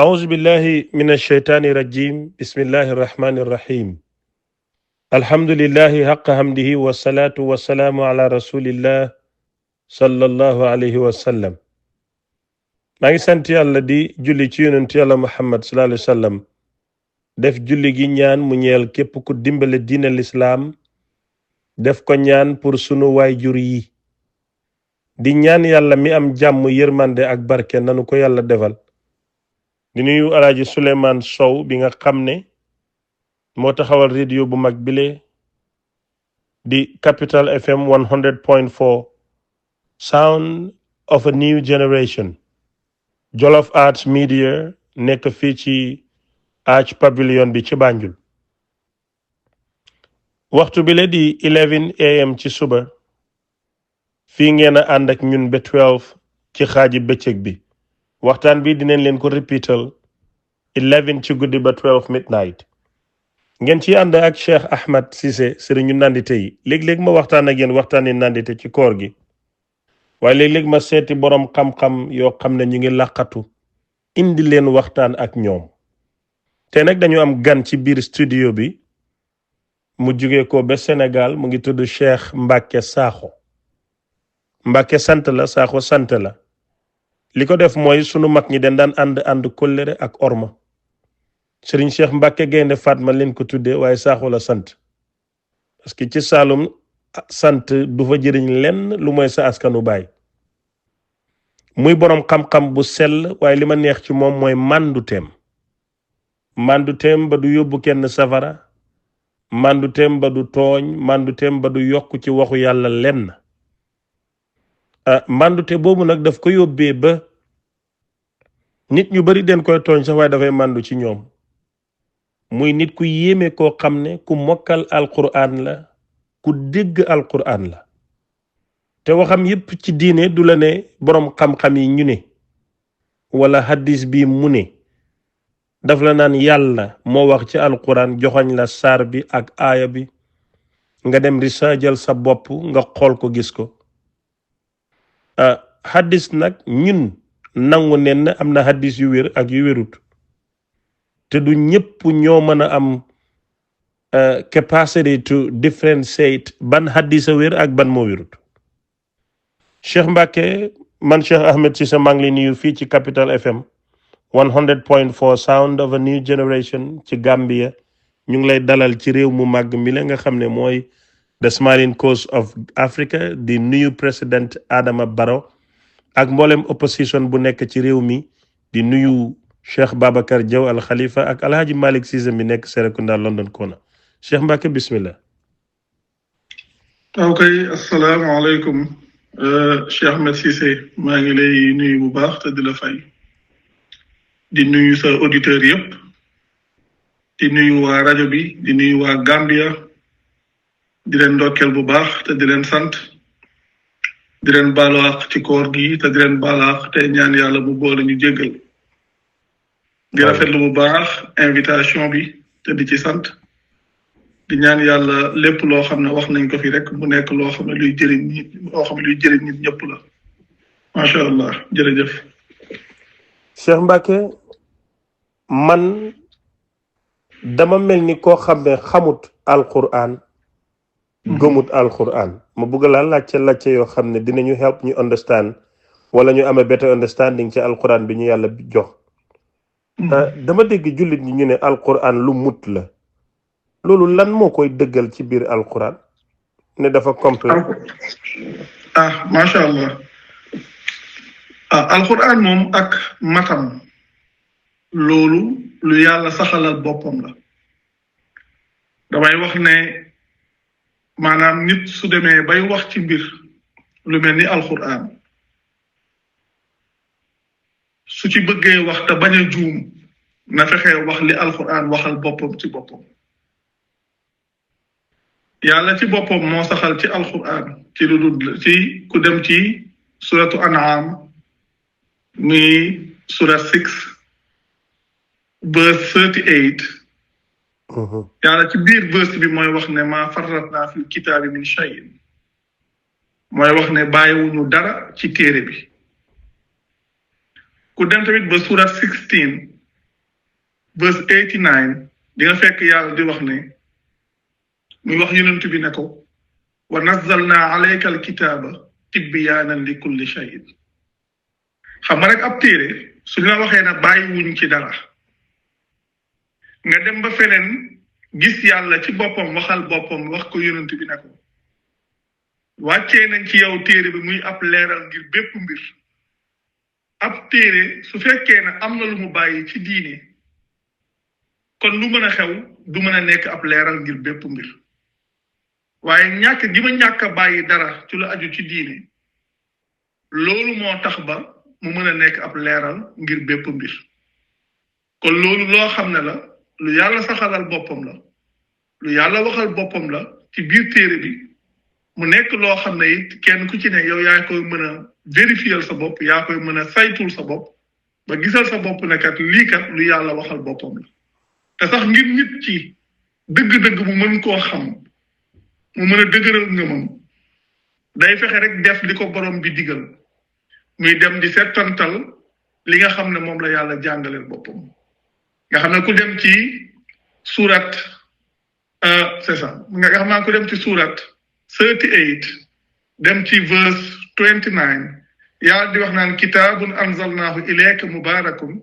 أعوذ بالله من الشيطان الرجيم بسم الله الرحمن الرحيم الحمد لله حق حمده والصلاة والسلام على رسول الله صلى الله عليه وسلم maa ngi sant yàlla di julli ci yonentu yàlla Muhammad sallallahu alayhi wa sallam def julli gi ñaan mu ñeel képp ku dimbale diine lislaam def ko ñaan pour sunu waayjur yi di ñaan yàlla mi am jàmm yërmande ak barke nanu ko yàlla defal di nuyu alaaji Souleymane Sow bi nga xam ne moo taxawal radio bu mag bile di Capital FM 100.4 sound of a new generation Jolof Arts Media nekk fii ci Arch Pavilion bi ci Banjul waxtu bile di 11 am ci suba fii ngeen a ànd ak ñun ba 12 ci xaaji bëccëg bi waxtaan bi dinañ leen ko repeatal 11 ci guddi ba 12 midnight ngeen ci ànd ak Cheikh Ahmed Cissé sëriñu nandite yi léeg-léeg ma waxtaan ak yéen waxtaani nandite ci koor gi waaye léeg-léeg ma seeti boroom xam-xam yoo xam ne ñu ngi làqatu indi leen waxtaan ak ñoom te nag dañu am gan ci biir studio bi mu jóge ko ba Sénégal mu ngi tudd Cheikh Mbacke Sakho Mbacke sant la Sakho sant la li ko def mooy sunu mag ñi den daan ànd kóllëre ak orma Sëriñ Cheikh Mbacke Gaynde Fatma leen ko tuddee waaye Sakho la sant parce que ci Saalum sant du fa jëriñ lenn lu mooy sa askanu baay muy boroom xam-xam bu sell waaye li ma neex ci moom mooy mànduteem ba du yóbbu kenn safara mànduteem ba du tooñ mànduteem ba du yokk ci waxu yàlla lenn màndute boobu nag daf ko yóbbee ba nit ñu bari den koy tooñ sax waaye dafay màndu ci ñoom muy nit ku yéeme koo xam ne ku mokkal alquran la ku dégg alquran la te waxam yépp ci diine du la ne boroom xam-xam yi ñu ne wala hadis bi mu ne daf la naan yàlla moo wax ci alquran joxoñ la saar bi ak aaya bi nga dem risaajal sa bopp nga xool ko gis ko hadis nag ñun nangu nen am na hadis yu wér ak yu wérut te du ñépp ñoo mën a am capacity to differentiate ban hadis a wér ak ban moo wérut Cheikh Mbacke man Cheikh Ahmed Cissé maa ngi lay nuyu fii ci Capital FM 100.4 sound of a new generation ci Gambia ñu ngi lay dalal ci réew mu màgg mi la nga xam ne mooy the smiling coast of Africa di nuyu président Adama Barrow ak mboolem opposition bu nekk ci réew mi di nuyu Cheikh Babacar Diaw al Khalifa ak Alhaji Malick Cissé mi nekk Serekunda London Kona Cheikh Mbacke bismillah. ok asalaamaaleykum Cheikh Ahmed Cissé maa ngi lay nuyu bu baax te di la fay di nuyu sa auditeurs yëpp di nuyu waa rajo bi di nuyu waa Gambia di leen ndokkeel bu baax te di leen sant di leen baalu àq ci koor gi te di leen baalu àq te ñaan yàlla bu boole ñu jéggal di rafetlu bu baax invitation bi te di ci sant di ñaan yàlla lépp loo xam ne wax nañ ko fi rek mu nekk loo xam ne luy jëriñ nit ñëpp la macha allah jërëjëf. Cheikh Mbacke man dama mel ni koo xam ne xamut alquran gëmut alquran ma bëgg laa laajte yoo xam ne dinañu help ñu understand wala ñu amee better understanding ci alquran bi ñu yàlla jox dama dégg jullit ñi ñu ne alquran lu mut la loolu lan moo koy dëggal ci biir alquran ne dafa complet macha allah alquran moom ak matam loolu lu yàlla saxalal boppam la damay wax ne maanaam nit su demee bay wax ci mbir lu mel ni alquran su ci bëggee wax te bañ a juum na fexee wax li alquran waxal boppam ci boppam yàlla ci boppam moo saxal ci alquran ci lu dul ci ku dem ci suratu an'am muy surat 6 verse 38 yàlla ci biir verse bi mooy wax ne maa farratna fil kitaabi min shay'in mooy wax ne bàyyiwuñu dara ci téere bi ku dem tamit ba surat 16 verse 89 di nga fekk yàlla di wax ne muy wax yonent bi ne ko wa nazzalna alayka alkitaba tibyaanan li kulli shay'in xam nga rek ab téere suñu la waxee na bàyyi wuñ ci dara nga dem ba feneen gis yàlla ci boppam waxal boppam wax ko yonent bi ne ko wàccee nañ ci yow téere bi muy ab leeral ngir bépp mbir ab téere su fekkee ne am na lu mu bàyyi ci diine kon lu mën a xew du mën a nekk ab leeral ngir bépp mbir waaye ñàkk gi ma ñàkk a bàyyi dara ci lu aju ci diine loolu moo tax ba mu mën a nekk ab leeral ngir bépp mbir kon loolu loo xam ne la lu yàlla saxalal boppam la lu yàlla waxal boppam la ci biir téere bi mu nekk loo xam ne it kenn ku ci ne yow yaa koy mën a vérifier sa bopp yaa koy mën a saytul sa bopp ba gisal sa bopp ne kat lii kat lu yàlla waxal boppam la te sax ngir nit ci dëgg-dëgg mu mën koo xam mu mën a dëgëral ngëmam day fexe rek def li ko borom bi digal muy dem di settantal li nga xam ne moom la yàlla jàngaleel boppam nga xam ne ku dem ci surat c'est ça nga xam ne ku dem ci surat 38 dem ci verse 29 yàlla di wax naan kitaabun anzalnaahu ilayka mubarakun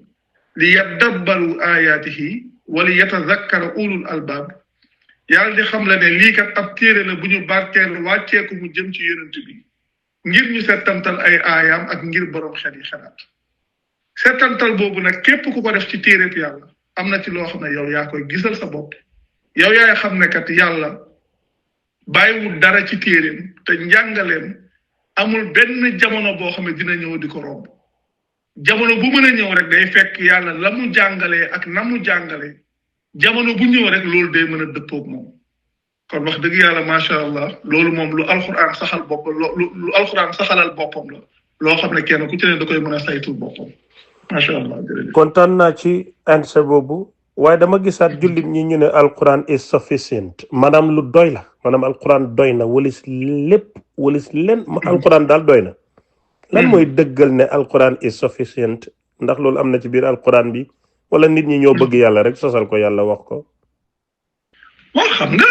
li yaddabbaru ayatihi wa li yatazakkara ulul albab yàlla di xam la ne lii kat ab téere la bu ñu barkeel wàcceeku mu jëm ci yonent bi ngir ñu settantal ay aayaam ak ngir borom xel yi xalaat settantal boobu nag képp ku ko def ci téereb yàlla am na ci loo xam ne yow yaa koy gisal sa bopp yow yaay xam ne kat yàlla bàyyiwul dara ci téereem te njàngaleem amul benn jamono boo xam ne dina ñëw di ko romb jamono bu mën a ñëw rek day fekk yàlla la mu jàngalee ak na mu jàngalee jamono bu ñëw rek loolu day mën a dëppoog moom kon wax dëgg yàlla macha allah loolu moom lu alxuraan saxal bopp lu alxuraan saxalal boppam la loo xam ne kenn ku ci ne da koy mën a saytul boppam macha allah jërëjëf. kontaan naa ci answer boobu waaye dama gisaat jullit ñi ñu ne alquran is sufficient maanaam lu doy la maanaam alquran doy na walis lépp walis len alquran daal doy na lan mooy dëggal ne alquran is sufficient ndax loolu am na ci biir alquran bi wala nit ñi ñoo bëgg yàlla rek sosal ko yàlla wax ko. waaw xam nga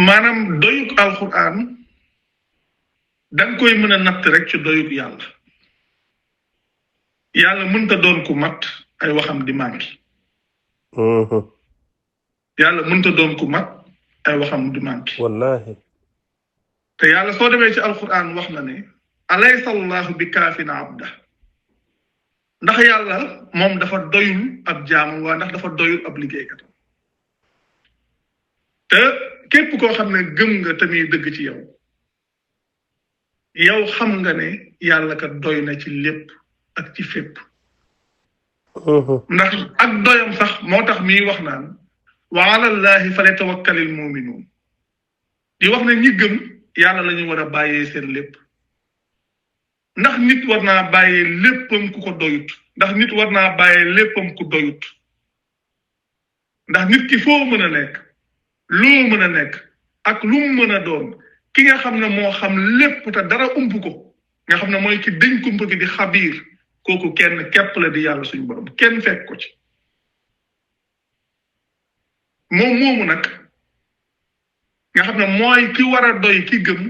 maanaam doyuk alquran danga koy mën a natt rek ci doyuk yàlla yàlla mënta doon ku mat ay waxam di manqué. yàlla mënta doon ku mat ay waxam di manqué. wallahi te yàlla soo demee ci alquran wax na ne alaysa allahu bi kaafin abda ndax yàlla moom dafa doyul ab jaamam waa ndax dafa doyul ab liggéeykatam te képp koo xam ne gëm nga tamit dëgg ci yow xam nga ne yàlla kat doy na ci lépp ak ci fépp ndax ak doyam sax moo tax miy wax naan wa ala llahi falyatawakkalil mu'minun di wax ne ñi gëm yàlla la ñu war a bàyyee seen lépp ndax nit war naa bàyyee léppam ku ko doyut ndax nit war naa bàyyee léppam ku doyut ndax nit ki foo mën a nekk loo mën a nekk ak lu mu mën a doon ki nga xam ne moo xam lépp te dara ump ko nga xam ne mooy ki dañ kumpa gi di xabiir kooku kenn képp la di yàlla suñu borom kenn fekk ko ci moom moomu nag nga xam ne mooy ki war a doy ki gëm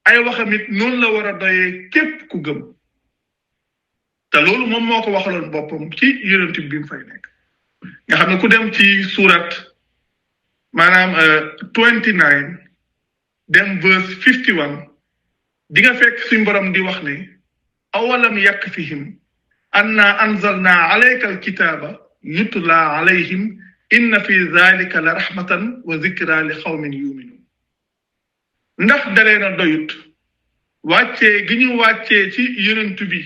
ay waxamit noonu la war a doyee képp ku gëm te loolu moom moo ko waxaloon boppam ci yonent bi mu fay nekk nga xam ne ku dem ci surat maanaam 29 dem verse 51 di nga fekk suñ borom di wax ne awalam yakfihim anna anzalna alayka alkitaba yutla alayhim inna fi dhalika la rahmatan wa zikra li qawmin yuminun ndax dalee na doyut wàccee gi ñu wàccee ci yonent bi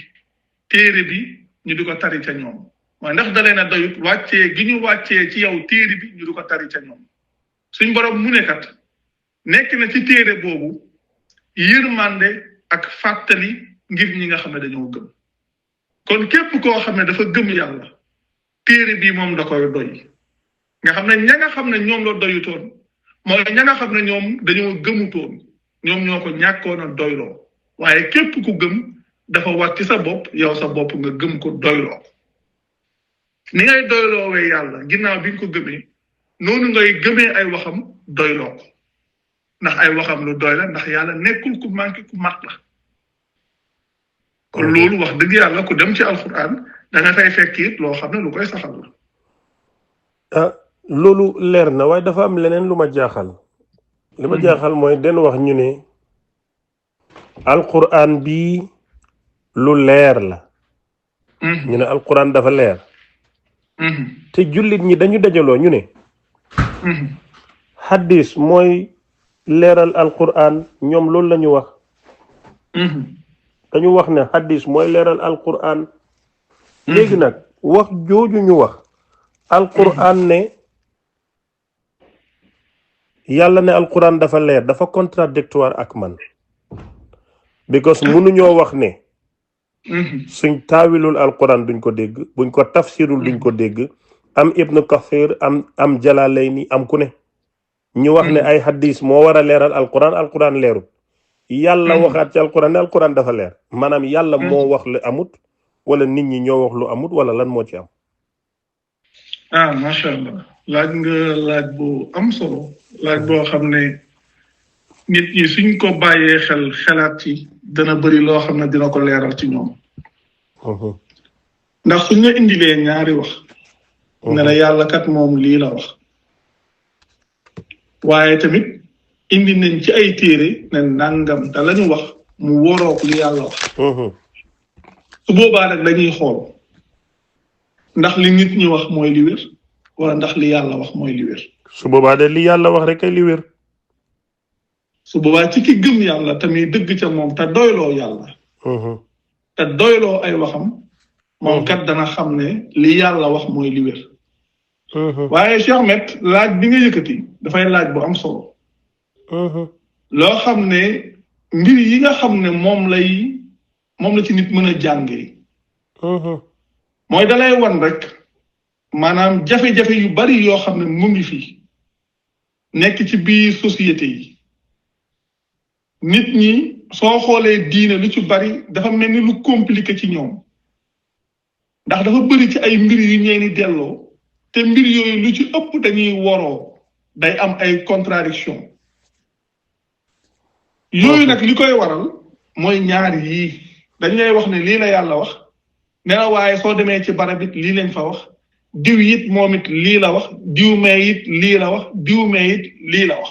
téere bi ñu di ko tari ca ñoom waaye ndax dalee na doyut wàccee gi ñu wàccee ci yow téere bi ñu di ko tari ca ñoom suñ borom mu ne kat nekk na ci téere boobu yërmande ak fàttali ngir ñi nga xam ne dañoo gëm kon képp koo xam ne dafa gëm yàlla téere bi moom da koy doy nga xam ne ña nga xam ne ñoom la doyutoon mooy ña nga xam ne ñoom dañoo gëmutoon ñoom ñoo ko ñàkkoon a doyloo waaye képp ku gëm dafa war ci sa bopp yow sa bopp nga gëm ko doyloo ni ngay doyloowee yàlla ginnaaw bi nga ko gëmee noonu ngay gëmee ay waxam doyloo ko ndax ay waxam lu doy la ndax yàlla nekkul ku manqué ku mat la kon loolu wax dëgg yàlla ku dem ci alquran da nga fay fekk it loo xam ne lu koy saxal la. ah loolu leer na waaye dafa am leneen lu ma jaaxal. li ma jaaxal mooy den wax ñu ne alquran bi lu leer la. ñu ne alquran dafa leer. te jullit ñi dañu dajaloo ñu ne. hadis mooy leeral alquran ñoom loolu la ñu wax. dañu wax ne hadis mooy leeral alquran. léegi nag wax jooju ñu wax. alquran ne yàlla ne alquran dafa leer dafa contradictoire ak man. because mënuñoo wax ne. suñ taawilul alquran duñ ko dégg buñ ko tafsirul duñ ko dégg am ibnu kathir am jalalayni am ku ne. ñu wax ne ay hadis moo war a leeral alquran leerul. yàlla waxaat ci alquran ne alquran dafa leer maanaam yàlla moo wax lu amut wala nit ñi ñoo wax lu amut wala lan moo ci am. ah macha allah laaj nga laaj bu am solo laaj boo xam ne nit ñi suñ ko bàyyee xelaat ci dana bëri loo xam ne dina ko leeral ci ñoom. ndax suñ la indilee ñaari wax. ne la yàlla kat moom lii la wax. waaye tamit indi nañ ci ay téere ne nangam te lañu wax mu woroog li yàlla wax. su boobaa nag dañuy xool ndax li nit ñi wax mooy li wér wala ndax li yàlla wax mooy li wér. su boobaa de li yàlla wax rek ay li wér. su boobaa ci ki gëm yàlla tamit dëgg ca moom te doyloo yàlla. te doyloo ay waxam. moom kat dana xam ne li yàlla wax mooy li wér. waaye Cheikh Ahmed laaj bi nga yëkkati dafay laaj bu am solo. loo xam ne mbir yi nga xam ne moom la ci nit mën a jàngee. mooy dalay wan rek maanaam jafe-jafe yu bari yoo xam ne mu ngi fi nekk ci biir société yi. nit ñi soo xoolee diine lu ci bari dafa mel ni lu compliqué ci ñoom ndax dafa bari ci ay mbir yu ñeeni delloo te mbir yooyu lu ci ëpp dañuy woroo day am ay contradiction yooyu nag li koy waral mooy ñaar yii dañ lay wax ne lii la yàlla wax ne la waaye soo demee ci barab it lii lañ fa wax diw it moom it lii la wax diw mee it lii la wax diw mee it lii la wax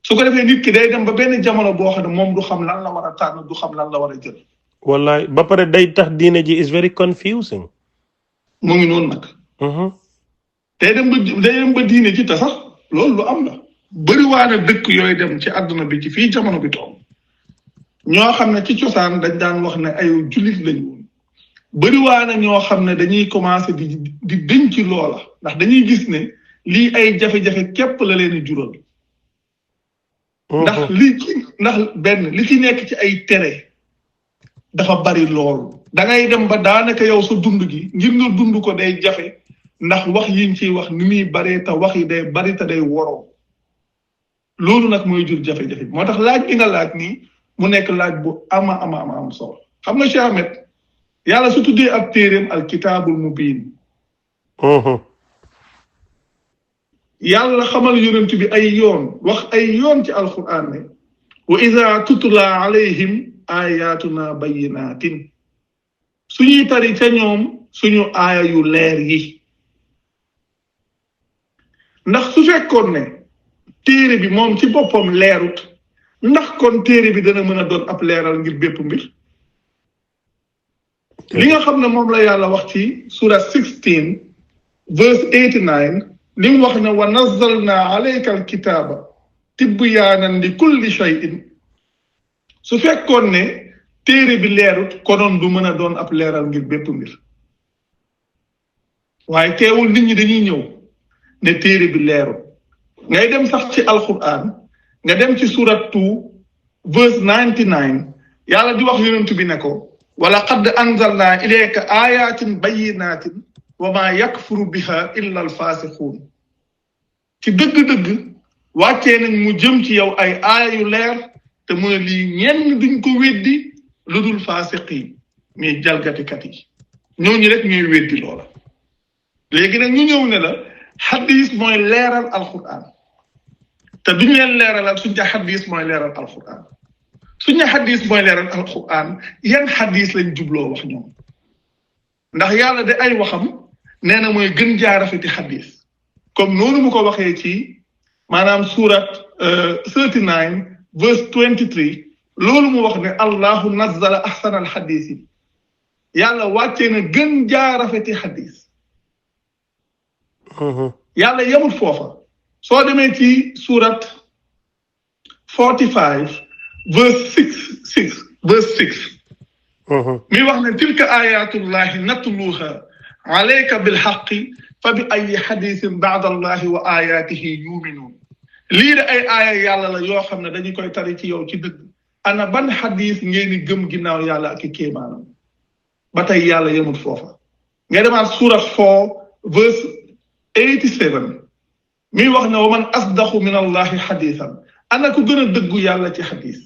su ko defee nit ki day dem ba benn jamono boo xam ne moom du xam lan la war a tànn du xam lan la war a jël. wallaay ba pare day tax diine ji is very confusing. mu ngi noonu nag. day dem ba diine ji te sax loolu lu am la. bëriwaane dëkk yooyu dem ci àdduna bi ci fii jamono bi toog ñoo xam ne ci cosaan dañ daan wax ne ay jullit lañu woon bëriwaane ñoo xam ne dañuy commencé di denc ci loola ndax dañuy gis ne lii ay jafe-jafe képp la leen jural. ndax li ci nekk ci ay tere dafa bari lool da ngay dem ba daanaka yow sa dund gi ngir nga dund ko day jafe ndax wax yiñ ciy wax ni muy baree te wax yi day bari te day woroo loolu nag mooy jur jafe-jafe moo tax laaj bi nga laaj nii mu nekk laaj bu am solo xam nga Cheikh Ahmed yàlla su tuddee ab téeréem al kitaabul mubiin yàlla xamal yonent bi ay yoon wax ay yoon ci alquran ne wa iza tutla alayhim ayatuna bayyinatin suñuy tari ca ñoom suñu aaya yu leer yi ndax su fekkoon ne téere bi moom ci boppam leerut ndax kon téere bi dana mën a doon ab leeral ngir bépp mbir li nga xam ne moom la yàlla wax ci sura 16 verse 89 li mu wax ne wa nazzalna alayka alkitaaba tibyaanan li kulli shay'in su fekkoon ne téere bi leerut konoon du mën a doon ab leeral ngir bépp mbir waaye teewul nit ñi dañuy ñëw ne téere bi leerut ngay dem sax ci alquran nga dem ci surat 2 verse 99 yàlla di wax yonent bi ne ko wala qad anzalna ilayka ayatin bayyinatin wa ma yakfuru biha illa alfasiqun ci dëgg-dëgg wàccee nañ mu jëm ci yow ay aaya yu leer te mu ne lii ñenn duñ ko weddi lu dul faasiq yi mais jalgatikat yi ñooñu rek ñooy weddi loola léegi nag ñu ñëw ne la xadis mooy leeral alquran te duñu leen leeralal suñ ne xadis mooy leeral alquran suñ ne xadis mooy leeral alquran yan xadis lañ jubloo wax ñoom ndax yàlla de ay waxam nee na mooy gën jaa rafeti xadis comme noonu mu ko waxee ci maanaam surat 39 verse 23 loolu mu wax ne allahu nazzala ahsana al xadis yi yàlla wàccee na gën jaa rafeti xadis yàlla yemul foofa soo demee ci surat 45 verse 6 mi wax ne tilka ayatullahi natluha alayka bilxaqi fa bi ay xadisin baada allahi wa ayatihi yuminuun lii de ay aaya yàlla la yoo xam ne dañu koy tari ci yow ci dëgg ana ban xadis ngeen di gëm ginnaaw yàlla ak i kéemaanam ba tey yàlla yemul foofa nga demaat surat 4 verse 87 mi wax ne wa man asdaqu min allahi xadisan ana ku gën a dëggu yàlla ci xadis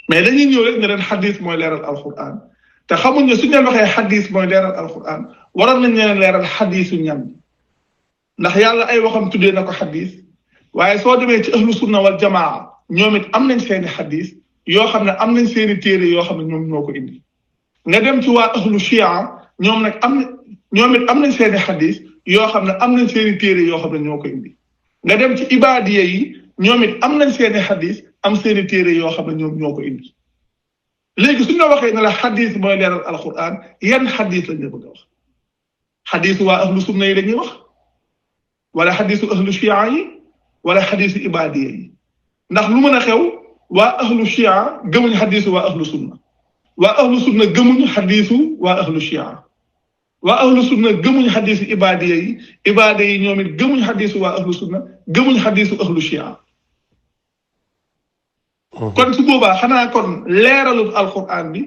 mais dañuy ñëw rek ne leen xadis mooy leeral alquran te xamuñ ne suñu leen waxee xadis mooy leeral alquran waroon nañ leen leeral xadisu ñan ndax yàlla ay waxam tuddee na ko xadis waaye soo demee ci ahlu sunna wal jamaa ñoom it am nañ seeni xadis yoo xam ne am nañ seeni téere yoo xam ne ñoom ñoo ko indi nga dem ci waa ahlu chia ñoom nag ñoom it am nañ seeni xadis yoo xam ne am nañ seeni téere yoo xam ne ñoo ko indi nga dem ci ibaadiye yi ñoom it am nañ seeni xadis am seeni téere yoo xam ne ñoom ñoo ko indi léegi suñu la waxee ne la xadis mooy leeral alquran yan xadis lañ la bëgg a wax xadisu waa ahlu sunna yi dañuy wax wala xadisu ahlu chia yi wala xadisu ibaadiye yi ndax lu mën a xew waa ahlu chia gëmuñ xadisu waa ahlu sunna waa ahlu sunna gëmuñ xadisu waa ahlu chia waa ahlu sunna gëmuñ xadisu ibaadiye yi ñoom it gëmuñ xadisu waa ahlu sunna gëmuñ xadisu ahlu chia kon su boobaa xanaa kon leeralul alquran bi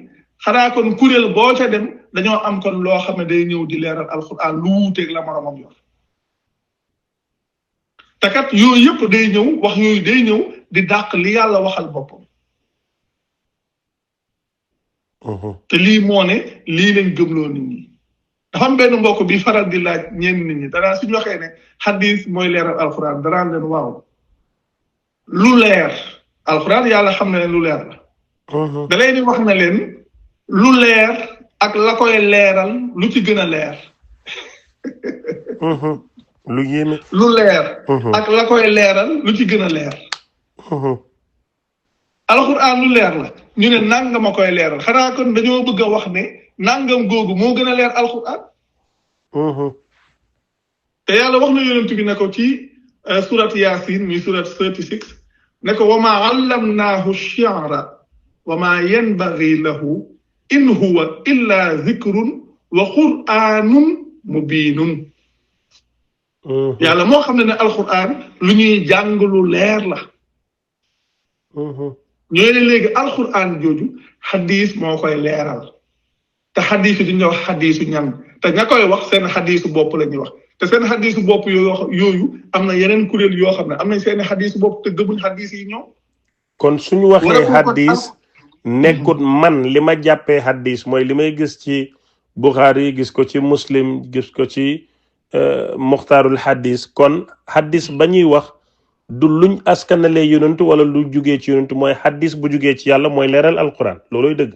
xanaa kon kuréel boo ca dem dañoo am kon loo xam ne day ñëw di leeral alquran lu wuuteeg la moromam yor te kat yooyu yëpp day ñëw wax yooyu day ñëw di dàq li yàlla waxal boppam te lii moo ne lii lañ gëmloo nit ñi dafa am benn mbokk bi faral di laaj ñenn nit ñi danaa suñu waxee ne xadis mooy leeral alquran danaan leen waaw lu leer alquran yàlla xam na ne lu leer la da leen di wax na leen lu leer ak la koy leeral lu ci gën a leer lu yéeme lu leer ak la koy leeral lu ci gën a leer alquran lu leer la ñu ne nangam a koy leeral xanaa kon dañoo bëgg a wax ne nangam googu moo gën a leer alquran te yàlla wax na yonent bi ne ko ci surat yasin muy surat 36 ne ko wa maa allamnaahu shi'ra wa maa yanbaghi lahu in huwa illa zikrun wa qur'anun mubiinun yàlla moo xam ne alquran lu ñuy jàng lu leer la ñooy ne léegi alquran jooju xadis moo koy leeral te xadis yi duñu wax xadisu ñan te ña koy wax seen xadisu bopp la ñuy wax te seen xadisu bopp yooyu am na yeneen kuréel yoo xam ne am nañ seen xadisu bopp te gëmuñ xadis yi ñoom kon suñu waxee xadis nekkut man li ma jàppee xadis mooy li may gis ci Bukhari gis ko ci Muslim gis ko ci muxtaarul xadis kon xadis ba ñuy wax du luñ askanale yonent wala lu jugee ci yonent mooy xadis bu jugee ci yàlla mooy leeral alquran looloy dëgg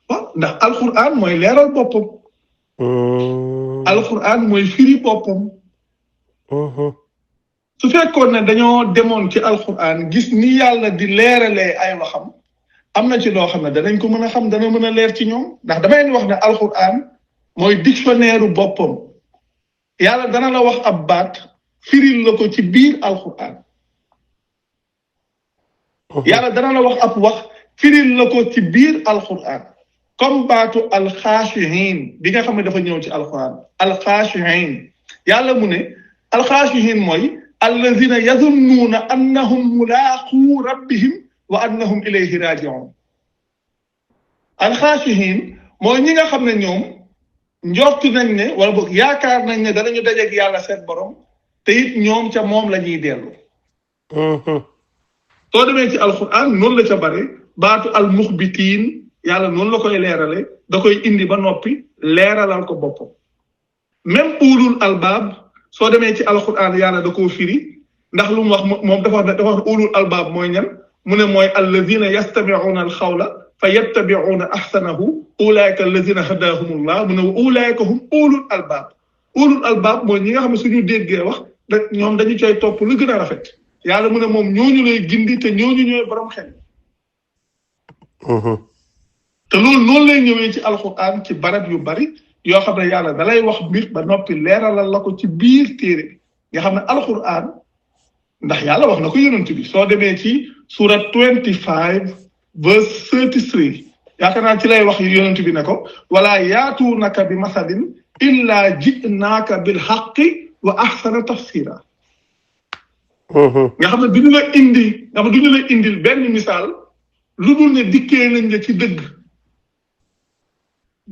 waaw ndax alquran mooy leeral boppam alquran mooy firi boppam su fekkoon ne dañoo demoon ci alquran gis ni yàlla di leeralee ay waxam am na ci loo xam ne danañ ko mën a xam dana mën a leer ci ñoom ndax damay wax ne alquran mooy dictionnaire boppam yàlla dana la wax ab baat firil la ko ci biir alquran yàlla dana la wax ab wax firil la ko ci biir alquran comme baatu alxaashihin bi nga xam ne dafa ñëw ci alquran alxaashihin yàlla mu ne alxaashihin mooy allazina yazunnuuna annahum mulaaqu rabbihim wa annahum ilayhi rajiun alxaashihin mooy ñi nga xam ne ñoom njortu nañ ne wala boog yaakaar nañ ne danañu dajeeg yàlla seen borom te it ñoom ca moom la ñuy dellu soo demee ci alquran noonu la ca bare baatu almuxbitiin yàlla noonu la koy leerale da koy indi ba noppi leeralal ko boppam même ulul albaab soo demee ci alquran yàlla da koo firi ndax lu mu wax moom dafa wax ulul albaab mooy ñan mu ne mooy alladina yastamicuuna alxawla fa yattabicuuna axsanahu ulaika alladina hadahumullah mu ne wa ulaika hum ulul albaab mooy ñi nga xam ne suñu déggee wax ñoom dañu coy topp lu gën a rafet yàlla mu ne moom ñooñu lay gindi te ñooñu ñooy borom xel te loolu noonu lay ñëwee ci alquran ci barab yu bari yoo xam ne yàlla dalay wax mbir ba noppi leeralal la ko ci biir téere nga xam ne alquran ndax yàlla wax na ko yonent bi soo demee ci surat 25 verse 33 yaakaar naa ci lay wax yonent bi ne ko wala yaatuunaka bi masalin illa jinaaka bil haqqi wa ahsana tafsira nga xam ne duñu la indil benn misaal lu dul ne dikkee nañ la ci dëgg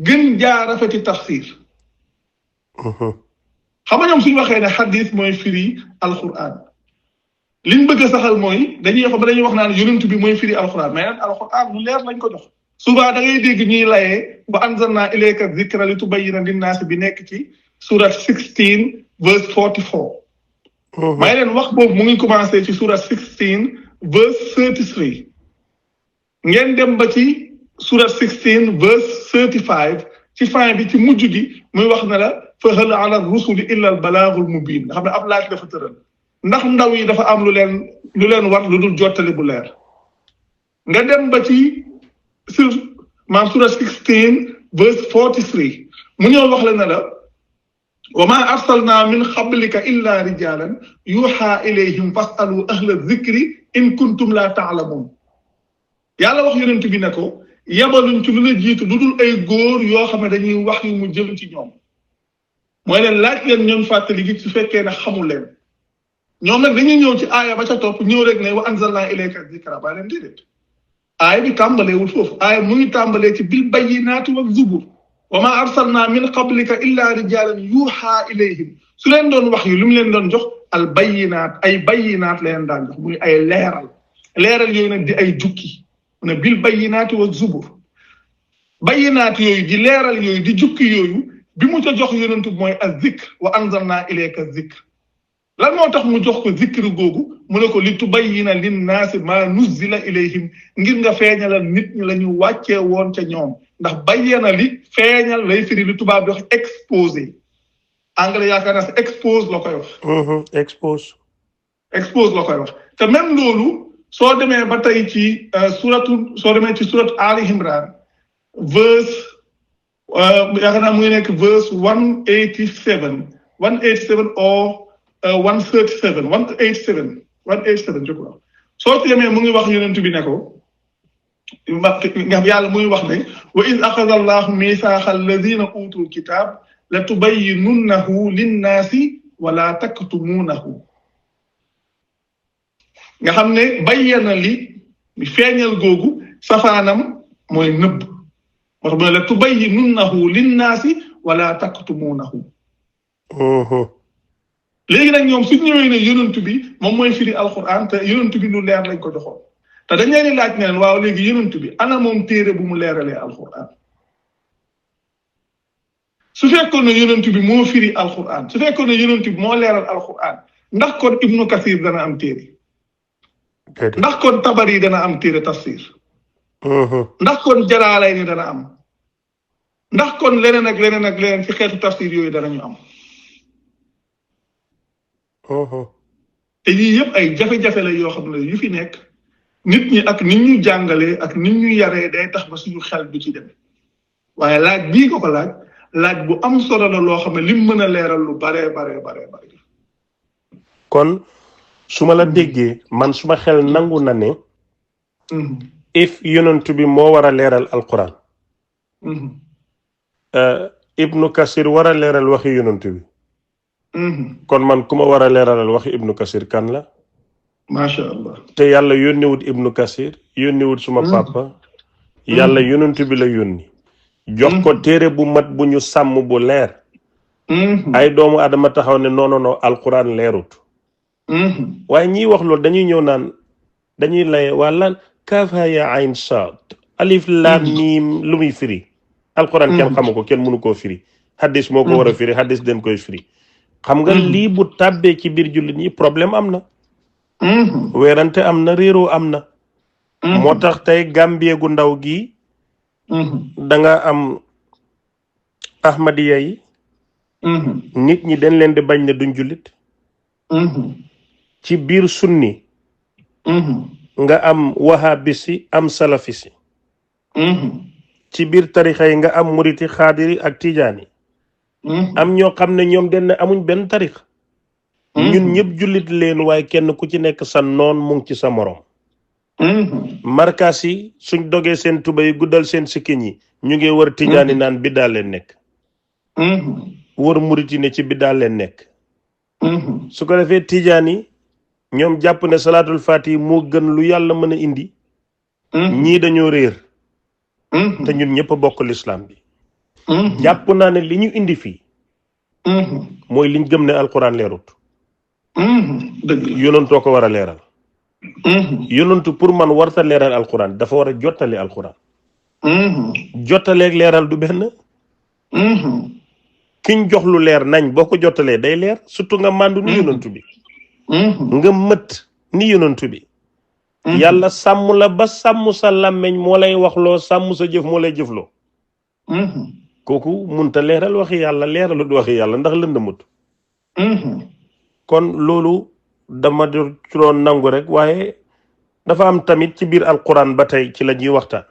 gën jaa rafeti tafsir xam nga ñoom suñu waxee ne xadis mooy firi alquran liñ bëgg a saxal mooy dañuy wax naan yonent bi mooy firi alquran mais nag alquran lu leer lañ ko jox souvent da ngay dégg ñuy layee wa anzalna ilayka zikra li tubayyina linnaasi bi nekk ci surat 16 verse 44 may leen wax boobu mu ngi commencé ci surat 16 verse 33 ngeen dem ba ci surat 16 verse 35 ci fin bi ci mujj gi muy wax ne la fa hal ala rusuli illa al balaagul mubin nga xam ne ab laaj dafa tëral ndax ndaw yi dafa am lu leen war lu dul jottali bu leer nga dem ba ci surat 16 verse 43 mu ñëw wax la ne la wa ma arsalna min qablika illa rijalan yuha ilayhim fasalu ahla dhikri in kuntum la ta'lamun yàlla wax yonent bi ne ko yabaluñ ci lu la jiitu lu dul ay góor yoo xam ne dañuy wax yu mu jëm ci ñoom mooy leen laaj leen ñoom fàttali gi su fekkee ne xamul leen ñoom nag dañuy ñëw ci aaya ba ca topp ñëw rek ne wa anzalna ilayka dhikra ba leen déedéet aaya bi tàmbaleewul foofu aaya mu ngi tàmbalee ci bil bayyinaati wa zubur wa ma arsalna min qablika illa rijalan yuha ilayhim su leen doon wax yi lu mu leen doon jox al bayyinaat ay bayyinaat leen daan jox muy ay leeral yooyu nag di ay jukki mu ne bil bayyinaati wa zubur bayyinaat yooyu di leeral yooyu di jukki yooyu bi mu ca jox yonent mooy az zikr wa anzalna ilayka zikr lan moo tax mu jox ko zikr googu mu ne ko li tubayyina linnaasi ma nuzzila ilayhim ngir nga feeñalal nit ñi la ñu wàccee woon ca ñoom ndax bayyana li feeñal lay firi li tubaab di wax exposé anglais yaakaar naa si expose la koy wax expose la koy wax te même loolu soo demee ba tey ci suratu Ali Imran verse yaakaar naa mu ngi nekk verse 187 or 137 187 je crois soo ci demee mu ngi wax yonent bi ne ko nga yàlla muy wax ne wa iz axada allahu misaaqa alladina utul kitab la tubayyinunnahu linnaasi wala taktumuunahu nga xam ne bayyana li feeñal googu safaanam mooy nëbb wax mu ne la tubayyinunnahu linnaasi wala taktumuunahu léegi nag ñoom suñ ñëwee ne yonent bi moom mooy firi alquran te yonent bi lu leer lañ ko joxoon te dañ leen di laaj ne leen waaw léegi yonent bi ana moom téere bu mu leeralee alquran su fekkoon ne yonent bi moo firi alquran su fekkoon ne yonent bi moo leeral alquran ndax kon ibnu kasir dana am téere ndax kon tabari dana am téere tafsir ndax kon jaraalay ni dana am ndax kon leneen ak leneen ci xeetu tafsir yooyu danañu am te yii yëpp ay jafe-jafe la yoo xam ne yu fi nekk nit ñi ak nit ñu jàngalee ak nit ñu yaree day tax ba suñu xel du ci dem waaye laaj bii ko laaj bu am solo la loo xam ne lim mën a leeral lu bare kon su ma la déggee man suma xel nangu na ne if yonent bi moo war a leeral alquran ibnu kasir war a leeral waxi yonent bi kon man ku ma war a leeralal waxi ibnu kasir kan la macha allah te yàlla yónniwut ibnu kasir yónniwut suma papa yàlla yonent bi la yónni jox ko téere bu mat bu ñu sàmm bu leer ay doomu adama taxaw ne non alquran leerut waaye ñiy wax loolu dañuy ñëw naan dañuy laye waa lan kaaf haa yaa ayn saad alif laam miim lu muy firi alquran kenn xamu ko kenn mënu koo firi hadis moo ko war a firi hadis den koy firi xam nga lii bu tàbbee ci biir jullit ñi problème am na weerante am na réeroo am na moo tax tey Gambie gu ndaw gi da nga am ahmadiya yi nit ñi dañ leen di bañ ne duñ jullit ci biir sunni nga am wahabisi am salafisi ci biir tarixa yi nga am muriti xaadiri ak tijaani am ñoo xam ne ñoom den amuñ benn tarix ñun ñëpp jullit leen waaye kenn ku ci nekk sa noon mu ngi ci sa morom markaas yi suñ dogee seen tuba yi guddal seen sikkiñ yi ñu ngi wër tijaani naan biddaa leen nekk wër muriti ne ci biddaa leen nekk su ko defee tijaani ñoom jàpp ne salaatul faatihi moo gën lu yàlla mën a indi ñii dañoo réer te ñun ñëpp a bokk lislaam bi jàpp naa ne li ñu indi fii mooy liñ gëm ne alquran leerut dëgg yonantoo ko war a leeral yonantu pour man warta leeral alquran dafa war a jottali alquran jottaleeg leeral du benn kiñ jox lu leer nañ boo ko jottalee day leer surtout nga màndu ni yonantu bi nga mët ni yonantu bi yàlla sàmm la ba sàmm sa làmmeñ moo lay waxloo sàmm sa jëf moo lay jëfloo kooku munta leeral waxi yàlla leeralu du waxi yàlla ndax lëndamut kon loolu dama ci doon nangu rek waaye dafa am tamit ci biir alquran ba tey ci la ñuy waxtaan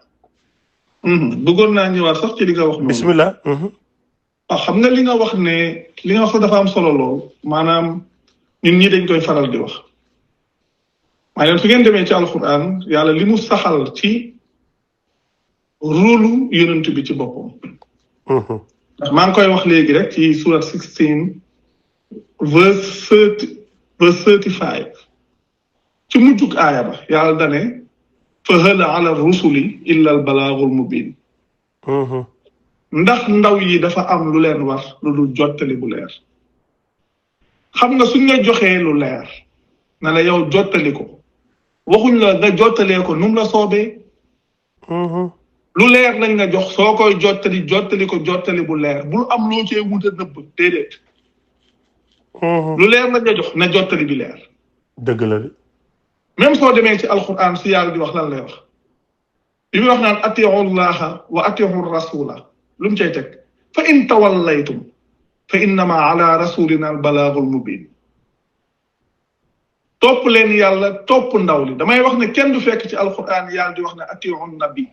bëggoon naa ñëwaat sax ci li nga wax bismillah xam nga li nga wax ne li nga wax dafa am solo lool maanaam ñun ñi dañ koy faral di wax maanaam su ngeen demee ci alquran yàlla li mu saxal ci rôlu yonent bi ci boppam ndax maa ngi koy wax léegi rek ci surat 16 verse 35 ci mujjug aaya ba yàlla dane fa hal ala rusuli illa al balaagul mubin ndax ndaw yi dafa am lu leen war lu dul jottali bu leer xam nga suñ la joxee lu leer na la yow jottali ko waxuñ la nga jottalee ko num la soobee lu leer lañ nga jox soo koy jottali ko jottali bu leer bul am loo cee wuta nëbb déedéet lu leer lañ nga jox na jottali bi leer dëgg la de même soo demee ci alquran si yàlla di wax lan lay wax bi muy wax naan atiu llaha wa atiu rasula lu mu cay teg fa in tawallaytum fa innama ala rasulina al balaagul mubin topp leen yàlla topp ndaw li damay wax ne kenn du fekk ci alquran yàlla di wax ne atiu nabi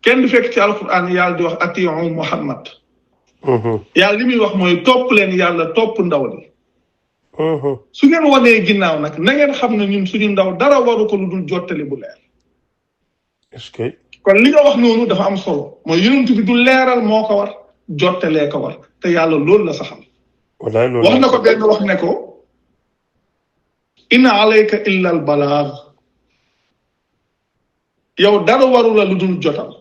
kenn du fekk ci alquran yàlla di wax atiu muhammad yàlla li muy wax mooy topp leen yàlla topp ndaw li su ngeen wanee ginnaaw nag na ngeen xam ne ñun suñu ndaw dara waru ko lu dul jottali bu leer est-ce que kon li nga wax noonu dafa am solo mooy yonent bi du leeral moo ko war jottalee ko war te yàlla loolu la saxal wallaay loolu wax na ko benn wax ne ko inna alayka illa al balaag yow dara waru la lu dul jotal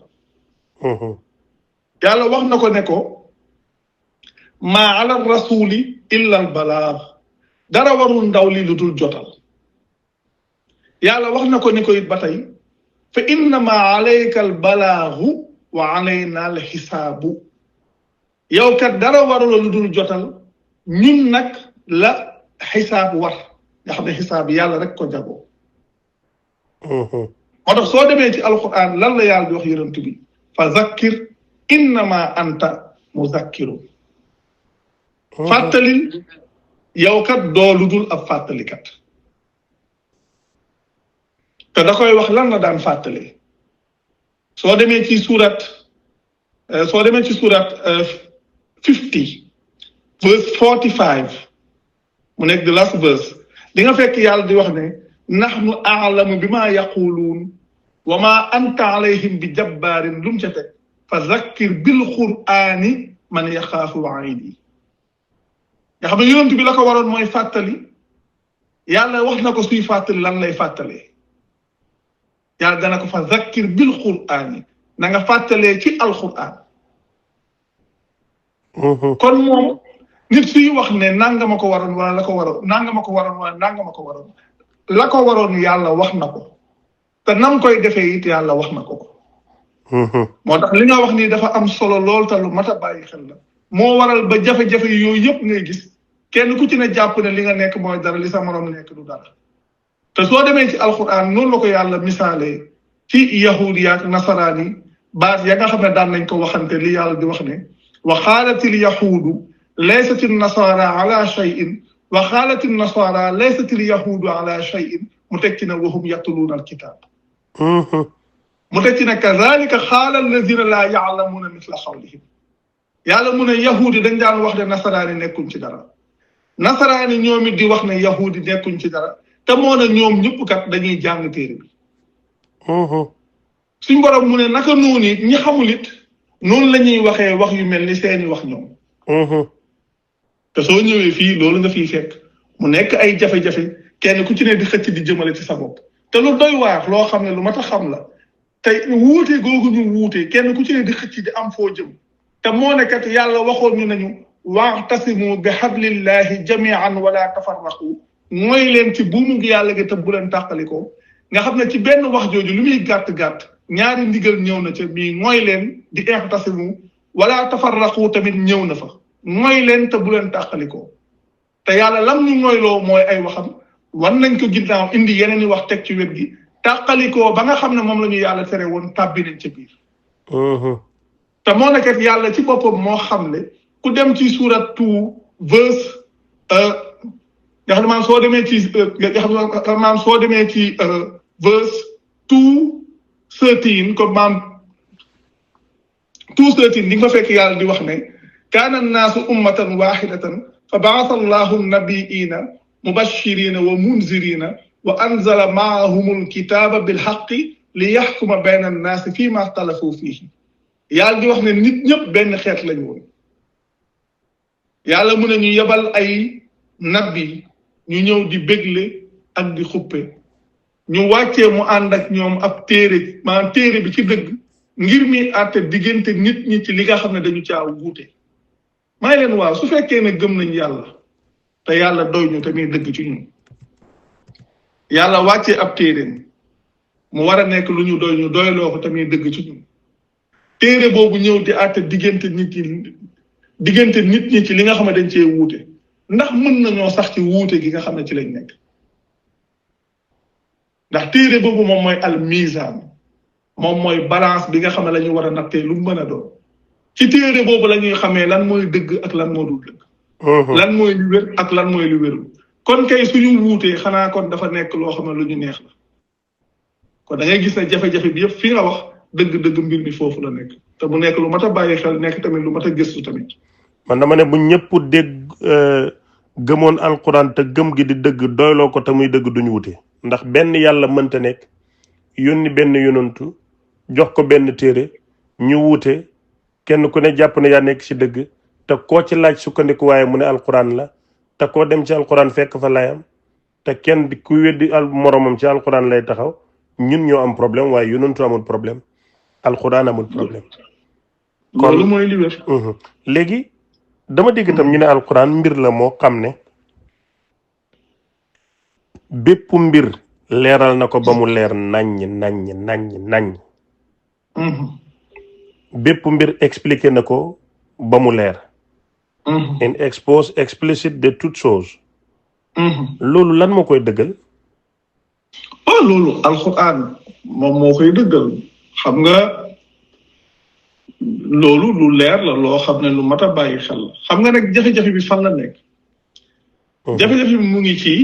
yàlla wax na ko ne ko maa ala rasuli illa al balaag dara warul ndaw li lu dul jotal yàlla wax na ko ni ko it ba tey fa innama alayka al balaagu wa alayna al xisaabu yow kat dara warula lu dul jotal ñun nag la xisaab war nga xam ne xisaab yàlla rek ko jagoo moo tax soo demee ci alquran lan la yàlla di wax yonent bi fa zakkir innama anta muzakkiru fàttalil yow kat doo lu dul ab fàttalikat te da koy wax lan la daan fàttali soo demee ci surat 50 verse 45 mu nekk the last verse di nga fekk yàlla di wax ne nahnu a'lamu bima yaquluun wa ma anta alayhim bi jabbaarin lu mu ca teg fa zakkir bil qur'aani man yaxaafu wa'iidi nga xam ne yonent bi la ko waroon mooy fàttali yàlla wax na ko suy fàttali lan lay fàttalee yàlla dana ko fa zakkir bil qur'aani na nga fàttalee ci alqur'aan kon moom nit suy wax ne nanga ma ko waroon wala la ko waroon nanga ma ko waroon wala nanga ma ko waroon la ko waroon yàlla wax na ko te nam koy defee it yàlla wax na ko moo tax li nga wax nii dafa am solo lool te lu mat a bàyyi xel la moo waral ba jafe-jafe yooyu yëpp ngay gis kenn ku ci ne jàpp ne li nga nekk mooy dara li sa morom nekk du dara te soo demee ci alquran noonu la ko yàlla misaalee ci yahudi yaak nasaraani baat ya nga xam ne daan nañ ko waxante li yàlla di wax ne wa xaalatil yahuudu laysatil nasara ala shay'in wa xaalatil nasara laysatil yahuudu ala shay'in mu teg ci ne wahum yatluuna alkitab mu teg ci ne kazalika xaala alladina laa yaalamuuna misla xawlihim yàlla mu ne yahudi dañ daan wax ne nasaraani nekkuñ ci dara nasaraani ñoom it di wax ne yahudi nekkuñ ci dara te moo ne ñoom ñëpp kat dañuy jàng téere bi suñ borom mu ne naka noonu it ñi xamul it noonu la ñuy waxee wax yu mel ni seeni wax ñoom te soo ñëwee fii loolu nga fiy fekk mu nekk ay jafe-jafe kenn ku ci ne di xëcc di jëmale ci sa bopp te lu doy waar loo xam ne lu mat a xam la te wuute googu ñu wuute kenn ku ci ne di xëcc di am foo jëm te moo ne kat yàlla waxoon ñu nañu wa'tasimu bi hablillahi jami'an wala tafarraqu mooy leen ci buumu gi yàlla gi te bu leen tàqalikoo nga xam ne ci benn wax jooju lu muy gàtt-gàtt ñaari ndigal ñëw na ca bii mooy leen di i'tasimu wala tafarraqu tamit ñëw na fa mooy leen te bu leen tàqalikoo te yàlla lam ñu mooyloo mooy ay waxam wan nañ ko ginnaaw indi yeneen i wax teg ci wet gi tàqalikoo ba nga xam ne moom la ñu yàlla tere woon tàbbi nañ ca biir te moo ne kat yàlla ci boppam moo xam ne ku dem ci surat 2 verse nga xam ne maanaam soo demee ci nga xam ne maanaam soo demee ci verse 2:13 comme maam 2:13 di nga fa fekk yàlla di wax ne kaana annaasu ummatan waxidatan fa baasa allahu nabiina mubashirina wa munzirina wa anzala maahum alkitaba bilxaqi li yaxkuma bayna annaasi fii ma xtalafu fiihi yàlla di wax ne nit ñëpp benn xeet lañu woon yàlla mu ne ñu yebal ay nabi ñu ñëw di bégle ak di xuppe ñu wàccee mu ànd ak ñoom ab téere maanaam téere bi ci dëgg ngir mi àtte diggante nit ñi ci li nga xam ne dañu caa wuute may leen waaw su fekkee ne gëm nañ yàlla te yàlla doy ñu te muy dëgg ci ñun yàlla wàccee ab téereem mu war a nekk lu ñu doyloo ko te muy dëgg ci ñun téere boobu ñëw di àtte diggante nit ñi ci li nga xam ne dañ cee wuute ndax mën nañoo sax ci wuute gi nga xam ne ci lañ nekk ndax téere boobu moom mooy al mizan moom mooy balance bi nga xam ne la ñu war a nattee lu mën a doon ci téere boobu la ñuy xamee lan mooy dëgg ak lan moo dul dëgg lan mooy lu wér ak lan mooy lu wérul kon kay suñu wuutee xanaa kon dafa nekk loo xam ne lu ñu neex la kon da ngay gis ne jafe-jafe bi yëpp fi nga wax dëgg-dëgg mbir mi foofu la nekk te mu nekk lu mat a bàyyi xel nekk tamit lu mat a gëstu tamit man dama ne bu ñëpp dégg gëmoon alquran te gëm gi di dëgg doyloo ko te muy dëgg duñu wute ndax benn yàlla mënta nekk yónni benn yonantu jox ko benn téere ñu wuute kenn ku ne jàpp ne yaa nekk ci dëgg te koo ci laaj sukkandiku waaye mu ne alquran la te koo dem ci alquran fekk fa layam te kenn ku weddi moromam ci alquran lay taxaw ñun ñoo am problème waaye yonantu amul problème alquran amul problème kon loolu mooy li wér léegi dama dégg tam ñu ne alquran mbir la moo xam ne bépp mbir leeral na ko ba mu leer naññ bépp mbir expliqué na ko ba mu leer in expose explicite de toute chose loolu lan moo koy dëggal loolu alquran moom moo koy dëggal xam nga loolu lu leer la loo xam ne lu mat a bàyyi xel la xam nga nag jafe-jafe bi fan la nekk jafe-jafe bi mu ngi ci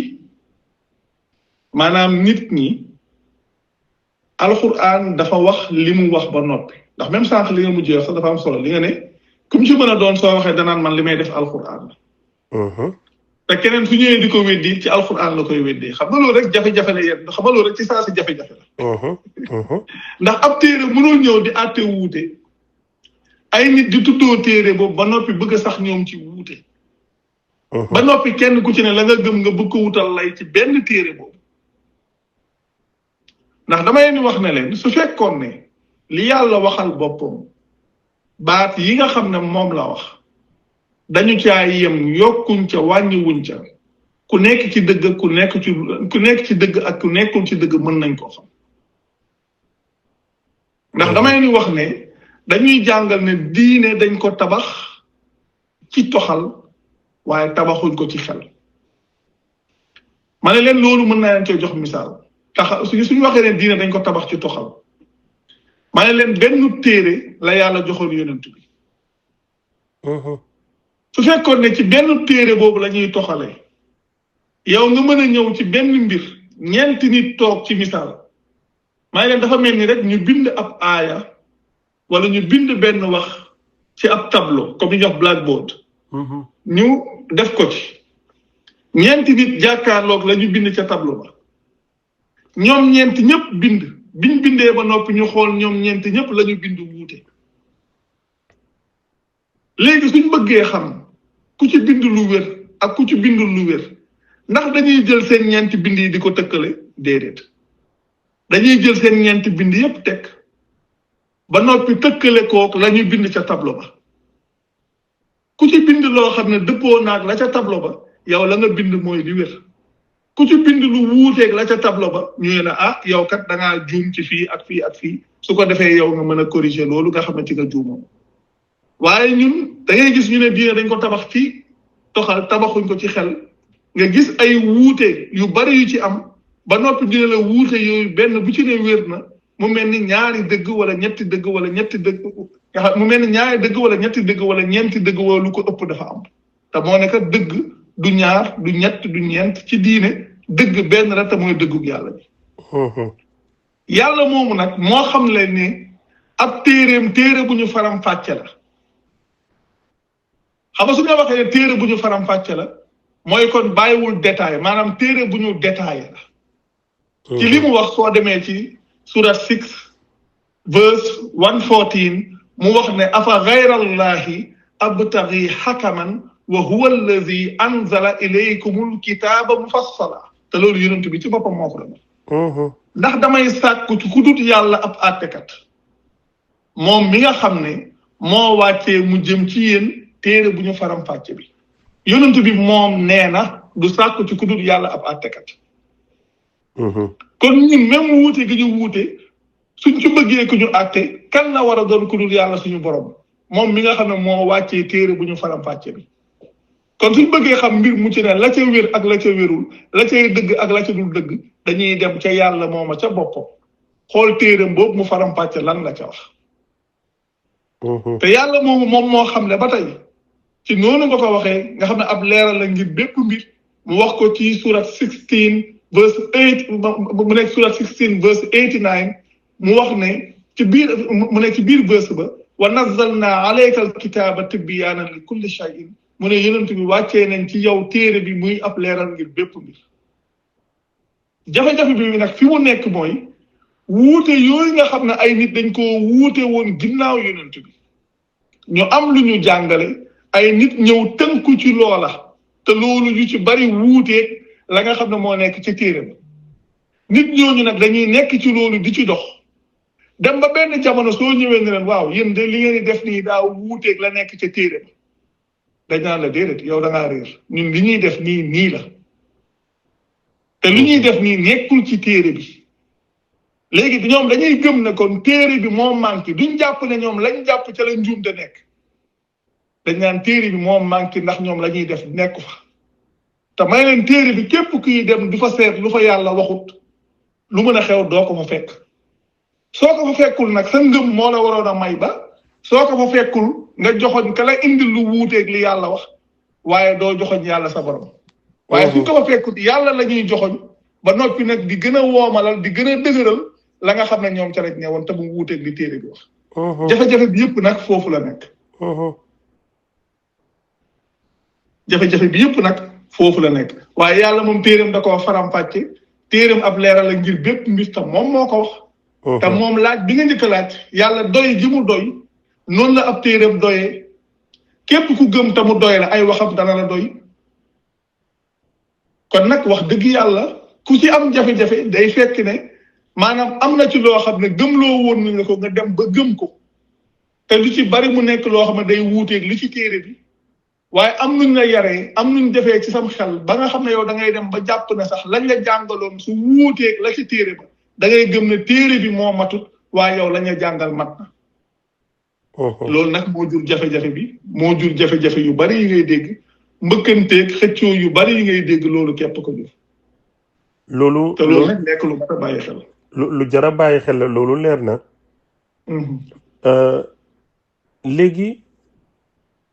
maanaam nit ñi alquran dafa wax li mu wax ba noppi ndax même sànq li nga mujjee wax sax dafa am solo li nga ne kum ci mën a doon soo waxee danaan man li may def alquran la te keneen su ñëwee di ko weddi ci alquran la koy weddee xam nga loolu rek jafe-jafe la yéen xam nga loolu rek ci saa si jafe-jafe la ndax ab téere mënul ñëw di àtte wuute ay nit di tuddoo téere boobu ba noppi bëgg sax ñoom ci wuute ba noppi kenn ku ci ne la nga gëm nga bëgg ko wutal lay ci benn téere boobu ndax dama leen di wax ne leen su fekkoon ne li yàlla waxal boppam baat yi nga xam ne moom la wax dañu caa yem yokkuñ ca wàññiwuñ ca ku nekk ci dëgg ku nekk ci dëgg ak ku nekkul ci dëgg mën nañ koo xam ndax dama leen di wax ne dañuy jàngal ne diine dañ ko tabax ci toxal waaye tabaxuñ ko ci xel ma ne leen loolu mën naa leen cee jox misaal tax suñu waxee ne diine dañ ko tabax ci toxal ma ne leen benn téere la yàlla joxoon yonent bi su fekkoon ne ci benn téere boobu la ñuy toxalee yow nga mën a ñëw ci benn mbir ñeenti nit toog ci misaal ma ne leen dafa mel ni rek ñu bind ab aaya wala ñu bind benn wax ci ab tableau comme ñu wax blackboard ñu def ko ci ñeenti nit jàkkaarloog la ñu bind ca tableau ba ñoom ñeenti ñëpp biñ bindee ba noppi ñu xool ñoom ñeenti ñëpp la ñu bind wuute léegi suñ bëggee xam ku ci bind lu wér ak ku ci bindul lu wér ndax dañuy jël seen ñeenti bind yi di ko tëkkale déedéet dañuy jël seen ñeenti bind yépp teg ba noppi tëkkale kook la ñu bind ca tableau ba ku ci bind loo xam ne dëppoo naag la ca tableau ba yow la nga bind mooy li wér ku ci bind lu wuuteeg la ca tableau ba ñu ne ah yow kat da ngaa juum ci fii ak fii ak fii su ko defee yow nga mën a corriger loolu nga xamante nga juumoon waaye ñun da ngay gis ñu ne diine dañ ko tabax ci toxal tabaxuñ ko ci xel nga gis ay wuute yu bari yu ci am ba noppi dina la wuute yooyu benn bu ci ne wér na mu mel ni ñaari dëgg wala ñetti dëgg wala ñetti dëgg nga xam mu mel ni ñaari dëgg wala ñetti dëgg wala ñeenti dëgg wala lu ko ëpp dafa am te moo ne kat dëgg du ñaar du ñett du ñeent ci diine dëgg benn la te mooy dëggug yàlla bi yàlla moomu nag moo xam leen ne ab téere bu ñu faram fàcce la xam nga su ñu waxee ne téere bu ñu faram fàcce la mooy kon bàyyiwul détail maanaam téere bu ñu détaillé la ci li mu wax soo demee ci surat 6 verse 114 mu wax ne afa gayrallahi abtaghi hakaman wa huwa allazi anzala ilaykumul kitaaba mufassala te loolu yonent bi ci boppam moo ko doon ndax damay sàkku ci ku dut yàlla ab àttekat moom mi nga xam ne moo wàccee mu jëm ci yéen téere bu ñu faram fàcce bi yonent bi moom nee na du sàkku ci ku dut yàlla ab àttekat kon ñun même wuute gi ñu wuute suñ ci bëggee ku ñu àtte kan la war a doon ku dul yàlla suñu borom moom mi nga xam ne moo wàccee téere bu ñu faram fàcce bi kon suñ bëggee xam mbir mu ci ne la ca wér ak la ca wérul la cay dëgg ak la ca dul dëgg dañuy dem ca yàlla mooma ca boppam xool téereem boobu mu faram fàcce lan la ca wax te yàlla moomu moom moo xam ne ba tey ci noonu nga ko waxee nga xam ne ab leeral la ngir bépp mbir mu wax ko ci surat 16 verse 8 mu nekk surat 16 verse 89 mu wax ne ci biir mu nekk ci biir verse ba wa nazzalna alayka alkitaba tibyaanan li kulli shay'in mu ne yonent bi wàccee nañ ci yow téere bi muy ab leeral ngir bépp mbir jafe-jafe bi nag fi mu nekk mooy wuute yooyu nga xam ne ay nit dañ koo wuute woon ginnaaw yonent bi ñu am lu ñu jàngale ay nit ñëw tënku ci loola te loolu yu ci bari wuuteeg la nga xam ne moo nekk ci téere ba nit ñooñu nag dañuy nekk ci loolu di ci dox dem ba benn jamono soo ñëwee ne leen waaw yéen de li ngeen di def nii daa wuuteeg la nekk ca téere ba dañ naan la déedéet yow da ngaa réer ñun li ñuy def nii la te li ñuy def nii nekkul ci téere bi léegi ñoom dañuy gëm ne kon téere bi moo manqué duñ jàpp ne ñoom lañ jàpp ca la njuumte nekk dañ naan téere bi moo manqué ndax ñoom la ñuy def nekku fa te may leen téere bi képp kuy dem du fa seet lu fa yàlla waxut lu mën a xew doo ko fa fekk soo ko fa fekkul nag sa ngëm moo la waroon a may ba soo ko fa fekkul nga joxoñ ka la indil lu wuuteeg li yàlla wax waaye doo joxoñ yàlla sa borom waaye suñ ko fa fekkul yàlla la ñuy joxoñ ba noppi nag di gën a woomalal di gën a dëgëral la nga xam ne ñoom ca lañ ne woon te mu wuuteeg li téere bi wax jafe-jafe bi yëpp nag foofu la nekk jafe-jafe bi yëpp nag foofu la nekk waaye yàlla moom téeram da koo faram-fàcce téeram ab leeral la ngir bépp mbir tam moom moo ko wax te moom laaj bi nga njëkk a laaj yàlla doy gi mu doy noonu la ab téeram doyee képp ku gëm te mu doy la ay waxam dana la doy kon nag wax dëgg yàlla ku ci am jafe-jafe day fekk ne maanaam am na ci loo xam ne gëmloo woon nañ la ko nga dem ba gëm ko te lu ci bari mu nekk loo xam ne day wuuteeg li ci téere bi waaye am nuñ la yaree am nuñ defee ci sam xel ba nga xam ne yow da ngay dem ba jàpp ne sax lañ la jàngaloon su wuuteeg la ci téere ba da ngay gëm ne téere bi moo matut waaye yow lañ la jàngal mat na loolu nag moo jur jafe-jafe bi moo jur jafe-jafe yu bari yi ngay dégg mbëkkanteeg xëccoo yu bari yi ngay dégg loolu képp ko jur loolu te loolu nag nekk lu mat a bàyyi xel lu jar a bàyyi xel la loolu leer na léegi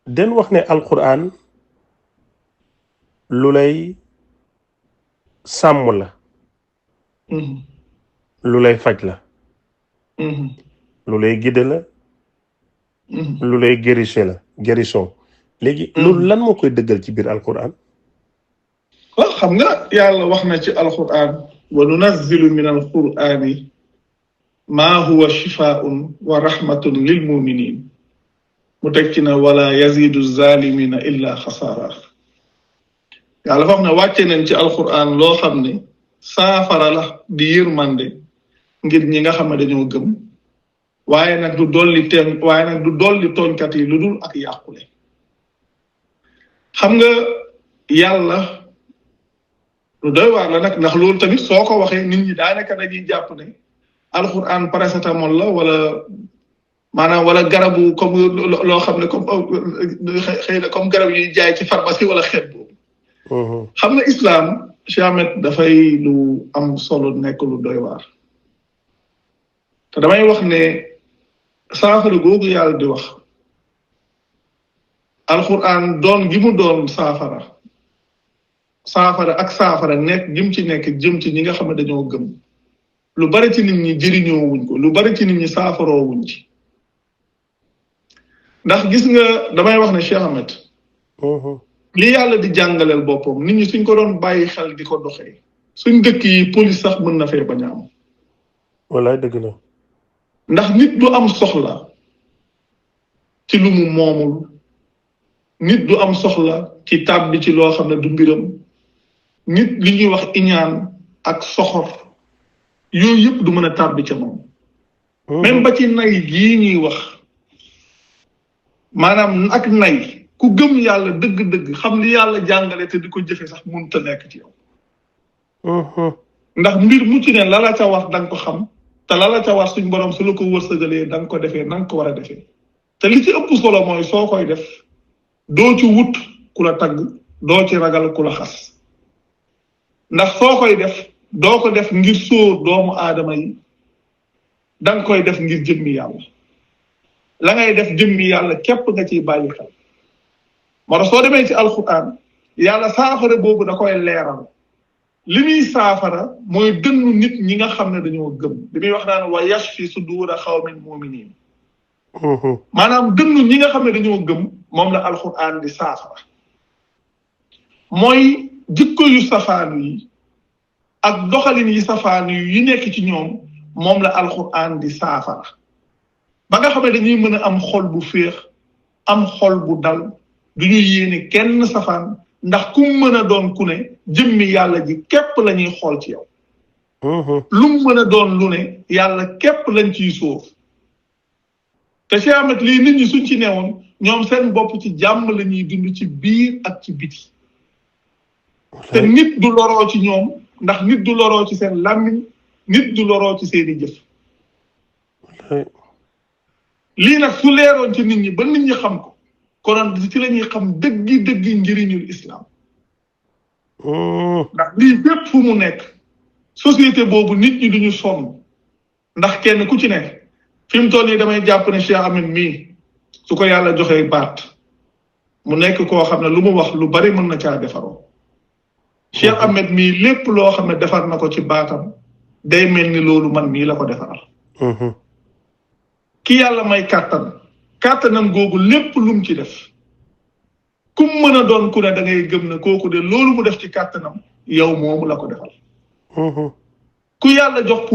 den wax ne alquran lu lay sàmm la lu lay faj la lu lay gidde la lu lay guérison léegi loolu lan moo koy dëggal ci biir alquran waaw xam nga yàlla wax na ci alquran wa nunazzilu min alqurani ma huwa shifaun wa rahmatun lil muminin mu teg ci na wala yazidu zalimina illa xasaara yàlla wax na wàcce nañ ci alquran loo xam ne saafara la di yërmande ngir ñi nga xam ne dañoo gëm waaye nag du dolli tooñkat yi lu dul ak yàqule xam nga yàlla lu doy waar la nag ndax loolu tamit soo ko waxee nit ñi daanaka dañuy jàpp ne alxuraan paracétamol la wala garabu comme loo xam ne comme xëy na comme garab yuy jaay ci pharmacie wala xeet boobu xam nga islam Cheikh Ahmed dafay lu am solo nekk lu doy waar te damay wax ne saafara googu yàlla di wax alxuraan doon gi mu doon saafara ak saafara nekk gim ci nekk jëm ci ñi nga xam ne dañoo gëm lu bari ci nit ñi jëriñoo wuñ ko lu bari ci nit ñi saafaroo wuñ ci ndax gis nga damay wax ne Cheikh Ahmed li yàlla di jàngaleel boppam nit ñi suñ ko doon bàyyi xel di ko doxee suñ dëkk yi police sax mën na fee bañ a am wallaay dëgg na ndax nit du am soxla ci lu mu moomul nit du am soxla ci tàbbi ci loo xam ne du mbiram nit li ñuy wax iñaan ak soxor yooyu yëpp du mën a tàbbi ca moom même ba ci nay gii ñuy wax maanaam ak nay ku gëm yàlla dëgg-dëgg xam li yàlla jàngale te di ko jëfe sax mënut a nekk ci yow ndax mbir mu ci ne la la ca wax da nga ko xam te la la ca wax suñ borom su la ko wërsëgalee da nga ko defee na nga ko war a defee te li ci ëpp solo mooy soo koy def doo ci wut ku la tagg doo ci ragal ku la xas ndax soo koy def doo ko def ngir sóor doomu aadama yi da nga koy def ngir jëmmi yàlla la ngay def jëmmi yàlla képp nga ciy bàyyi xel moo tax soo demee ci alquran yàlla saafara boobu da koy leeral li muy saafara mooy dënnu nit ñi nga xam ne dañoo gëm li muy wax naan wa yashfi suduura xawmin muminin maanaam dënnu ñi nga xam ne dañoo gëm moom la alquran di saafara mooy jikko yu safaanu yi ak doxalin yi safaanu yi nekk ci ñoom moom la alquran di saafara ba nga xam ne dañuy mën a am xol bu féex am xol bu dal du ñu yéene kenn safaan ndax ku mën a doon ku ne jëmmi yàlla ji képp la ñuy xool ci yow lu mu mën a doon lu ne yàlla képp lañ ciy sóof te Cheikh Ahmed lii nit ñi suñ ci newoon ñoom seen bopp ci jàmm la ñuy dund ci biir ak ci biti te nit du loroo ci ñoom ndax nit du loroo ci seen làmmiñ nit du loroo ci seeni jëf lii nag su leeroon ci nit ñi ba nit ñi xam ko konoon ci la ñuy xam dëggi njëriñul islam ndax lii fépp fu mu nekk société boobu nit ñi duñu sonn ndax kenn ku ci nekk fi mu toll nii damay jàpp ne Cheikh Ahmed mii su ko yàlla joxee baat mu nekk koo xam ne lu mu wax lu bari mën na caa defaroo Cheikh Ahmed mii lépp loo xam ne defar na ko ci baatam day mel ni loolu man mii la ko defaral ki yàlla may kàttanam googu lépp lum ci def kum mën a doon ku ne da ngay gëm ne kooku de loolu mu def ci kàttanam yow moomu la ko defal ku yàlla jox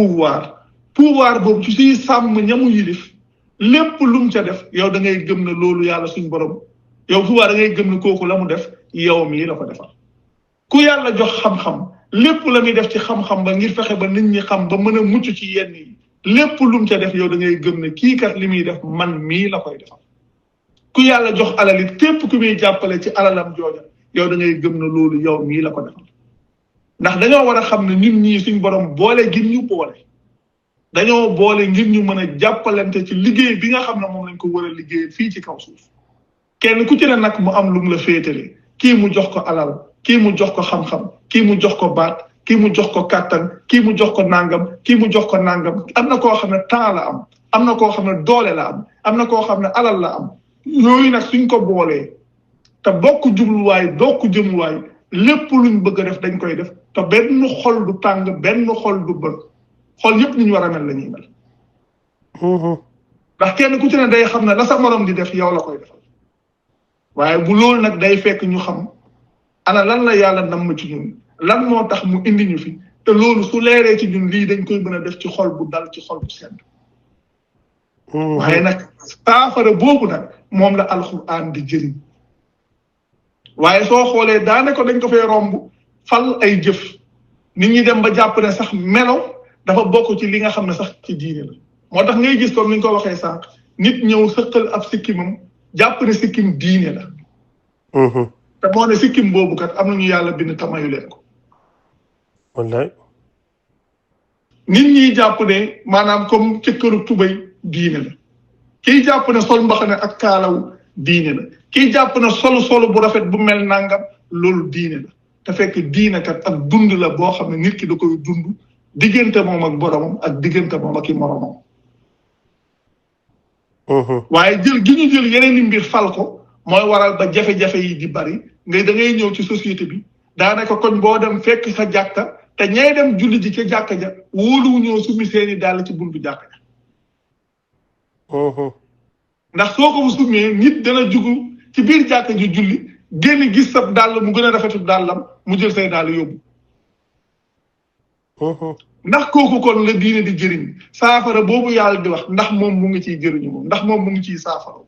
pouvoir boobu ci siy sàmm ñamu yilif lépp lum ca def yow da ngay gëm ne loolu yàlla suñ borom yow pouvoir da ngay gëm ne kooku la mu def yow mii la ko defal ku yàlla jox xam-xam lépp la muy def ci xam-xam ba ngir fexe ba nit ñi xam ba mën a mucc ci yenn yi lépp lum ca def yow da ngay gëm ne kii kat li muy def man mii la koy defal ku yàlla jox alal it képp ku muy jàppale ci alalam jooja yow da ngay gëm ne loolu yow mii la ko defal ndax dañoo war a xam ne ñun ñii suñ borom boole gi ñu boole dañoo boole ngir ñu mën a jàppalante ci liggéey bi nga xam ne moom lañ ko war a liggéey fii ci kaw suuf kenn ku ci ne nag mu am lu mu la féetale kii mu jox ko alal kii mu jox ko xam-xam kii mu jox ko baat kii mu jox ko kàttan kii mu jox ko nangam kii mu jox ko nangam am na koo xam ne temps la am na koo xam ne doole la am na koo xam ne alal la am yooyu nag suñ ko boolee te bokk jubluwaay bokk jëmuwaay lépp luñ bëgg a def dañ koy def te benn xol du tàng benn xol du bën xol yëpp ni ñu war a mel la ñuy mel. ndax kenn ku ci ne day xam ne la sa morom di def yow la koy defal waaye bu loolu nag day fekk ñu xam ana lan la yàlla namm ci ñun lan moo tax mu indi ñu fi te loolu su leeree ci ñun lii dañ koy mën a def ci xol bu dal ci xol bu sedd. waaye nag saafara boobu nag moom la alxuraan di jëriñ waaye soo xoolee daanaka dañ ko fay romb fal ay jëf nit ñi dem ba jàpp ne sax melo dafa bokk ci li nga xam ne sax ci diine la moo tax ngay gis comme ni ñu ko waxee sànq nit ñëw sëqal ab sikkimam jàpp ne sikkim diine la te moo ne sikkim boobu kat am nañu yàlla bind tamayu leen ko wallaay nit ñi jàpp ne maanaam comme cëkkalu tubay diine la kii jàpp ne sol mbaxane ak kaalaw diine la kii jàpp ne solu bu rafet bu mel nangam loolu diine la te fekk diine kat ak dund la boo xam ne nit ki da koy dund diggante moom ak boromam ak diggante moom ak i moromam waaye jël gi ñu jël yeneen i mbir fal ko mooy waral ba jafe-jafe yi di bari ngay da ngay ñëw ci société bi daanaka koñ boo dem fekk sa jàkka te ñay dem julli ji ca jàkka ja wóoluwu ñoo summi seeni dàll ci buntu jàkka ja ndax soo ko summee nit dana jugu ci biir jàkka ji julli génn gis sa dàll mu gën a rafetu dàllam mu jël say dàll yóbbu ndax kooku kon la diine di jëriñ saafara boobu yàlla di wax ndax moom mu ngi ciy jëriñu moom ndax moom mu ngi ciy saafara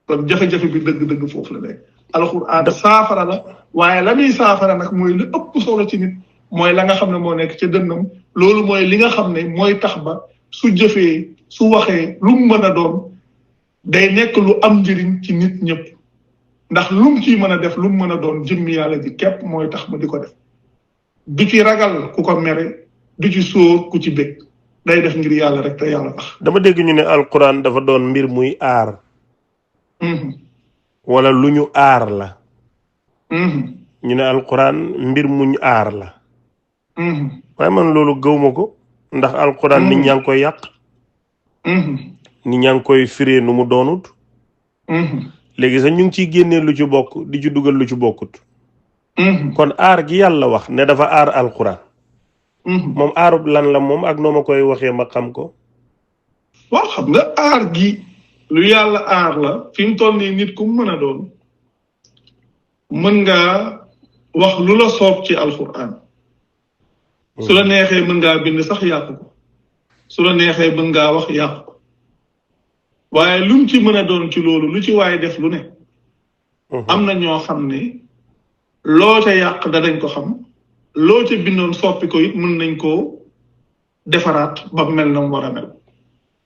kon jafe-jafe bi dëgg-dëgg foofu la nekk alxuraan saafara la waaye la muy saafara nag mooy li ëpp solo ci nit mooy la nga xam ne moo nekk ca dënnam loolu mooy li nga xam ne mooy tax ba su jëfee su waxee lu mu mën a doon day nekk lu am njëriñ ci nit ñëpp ndax lu mu ciy mën a def lu mu mën a doon jëmmi yàlla ji képp mooy tax ma di ko def du ci ragal ku ko mere du ci sóor ku ci bég day def ngir yàlla rek te yàlla tax. dama dégg ñu ne alquran dafa doon mbir muy aar. wala lu ñu aar la. ñu ne alquran mbir muñ aar la. waaye man loolu gëwma ko ndax alquran nit ñaa ngi koy yàq. nit ñaa ngi koy firee nu mu doonut. léegi sax ñu ngi ciy génnee lu ci bokk di ci dugal lu ci bokkut. kon aar gi yàlla wax ne dafa aar alquran. moom aarub lan la moom ak noo ma koy waxee ma xam ko. waaw xam nga aar gi lu yàlla aar la fi mu toll nii nit ku mën a doon mën ngaa wax lu la soob ci alquran. su la neexee mën ngaa bind sax yàq ko su la neexee mën ngaa wax yàq ko waaye lu mu ci mën a doon ci loolu lu ci waaye def lu ne. am na ñoo xam ne loo ca yàq danañ ko xam. loo ca bindoon soppi ko it mën nañ koo defaraat ba mel na mu war a mel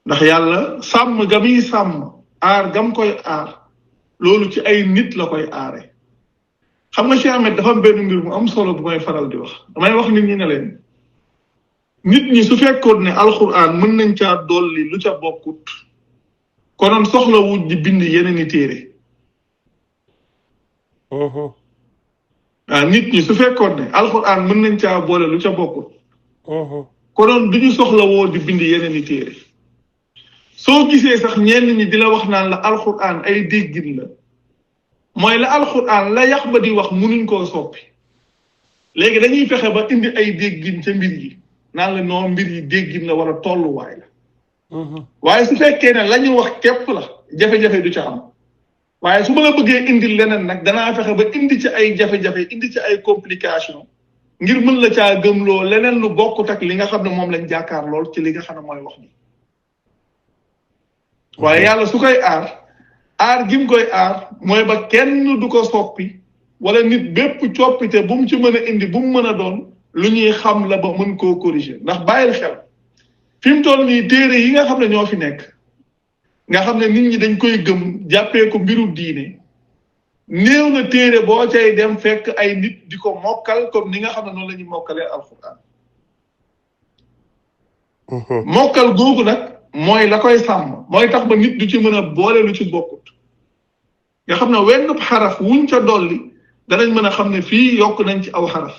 ndax yàlla sàmm ga muy sàmm aar gam koy aar loolu ci ay nit la koy aare xam nga Cheikh Ahmed dafa am benn mbir mu am solo bu may faral di wax damay wax nit ñi ne leen nit ñi su fekkoon ne alxuraan mën nañ caa dolli lu ca bokkut konoon soxla wuj di bind yeneen i téere waaw nit ñi su fekkoon ne alxuraan mën nañ caa boole lu ca bokkut konoon du ñu soxla woo di bind yeneen i téere soo gisee sax ñenn ñi di la wax naan la alxuraan ay déggin la mooy la alxuraan la yax ba di wax munuñ koo soppi léegi dañuy fexe ba indi ay déggin ca mbir yi naan la noo mbir yi déggin la wala tolluwaay la waaye su fekkee ne la ñu wax képp la jafe-jafe du ca am waaye su ma la bëggee indi leneen nag danaa fexe ba indi ci ay jafe-jafe indi ci ay complication ngir mën la caa gëmloo leneen lu bokkut ak li nga xam ne moom lañ jàkkaar lool ci li nga xam ne mooy wax bi waaye yàlla su koy aar gi mu koy aar mooy ba kenn du ko soppi wala nit bépp coppite bu mu ci mën a indi bu mu mën a doon lu ñuy xam la ba mën koo corriger ndax bàyyil xel fi mu toll nii téere yi nga xam ne ñoo fi nekk nga xam ne nit ñi dañ koy gëm jàppee ko mbiru diine néew na téere boo cay dem fekk ay nit di ko mokkal comme ni nga xam ne noonu la ñuy mokkalee alxuraan mokkal googu nag mooy la koy sàmm mooy tax ba nit du ci mën a boole lu ci bokkut nga xam ne wenn xaraf wuñ ca dolli danañ mën a xam ne fii yokk nañ ci aw xaraf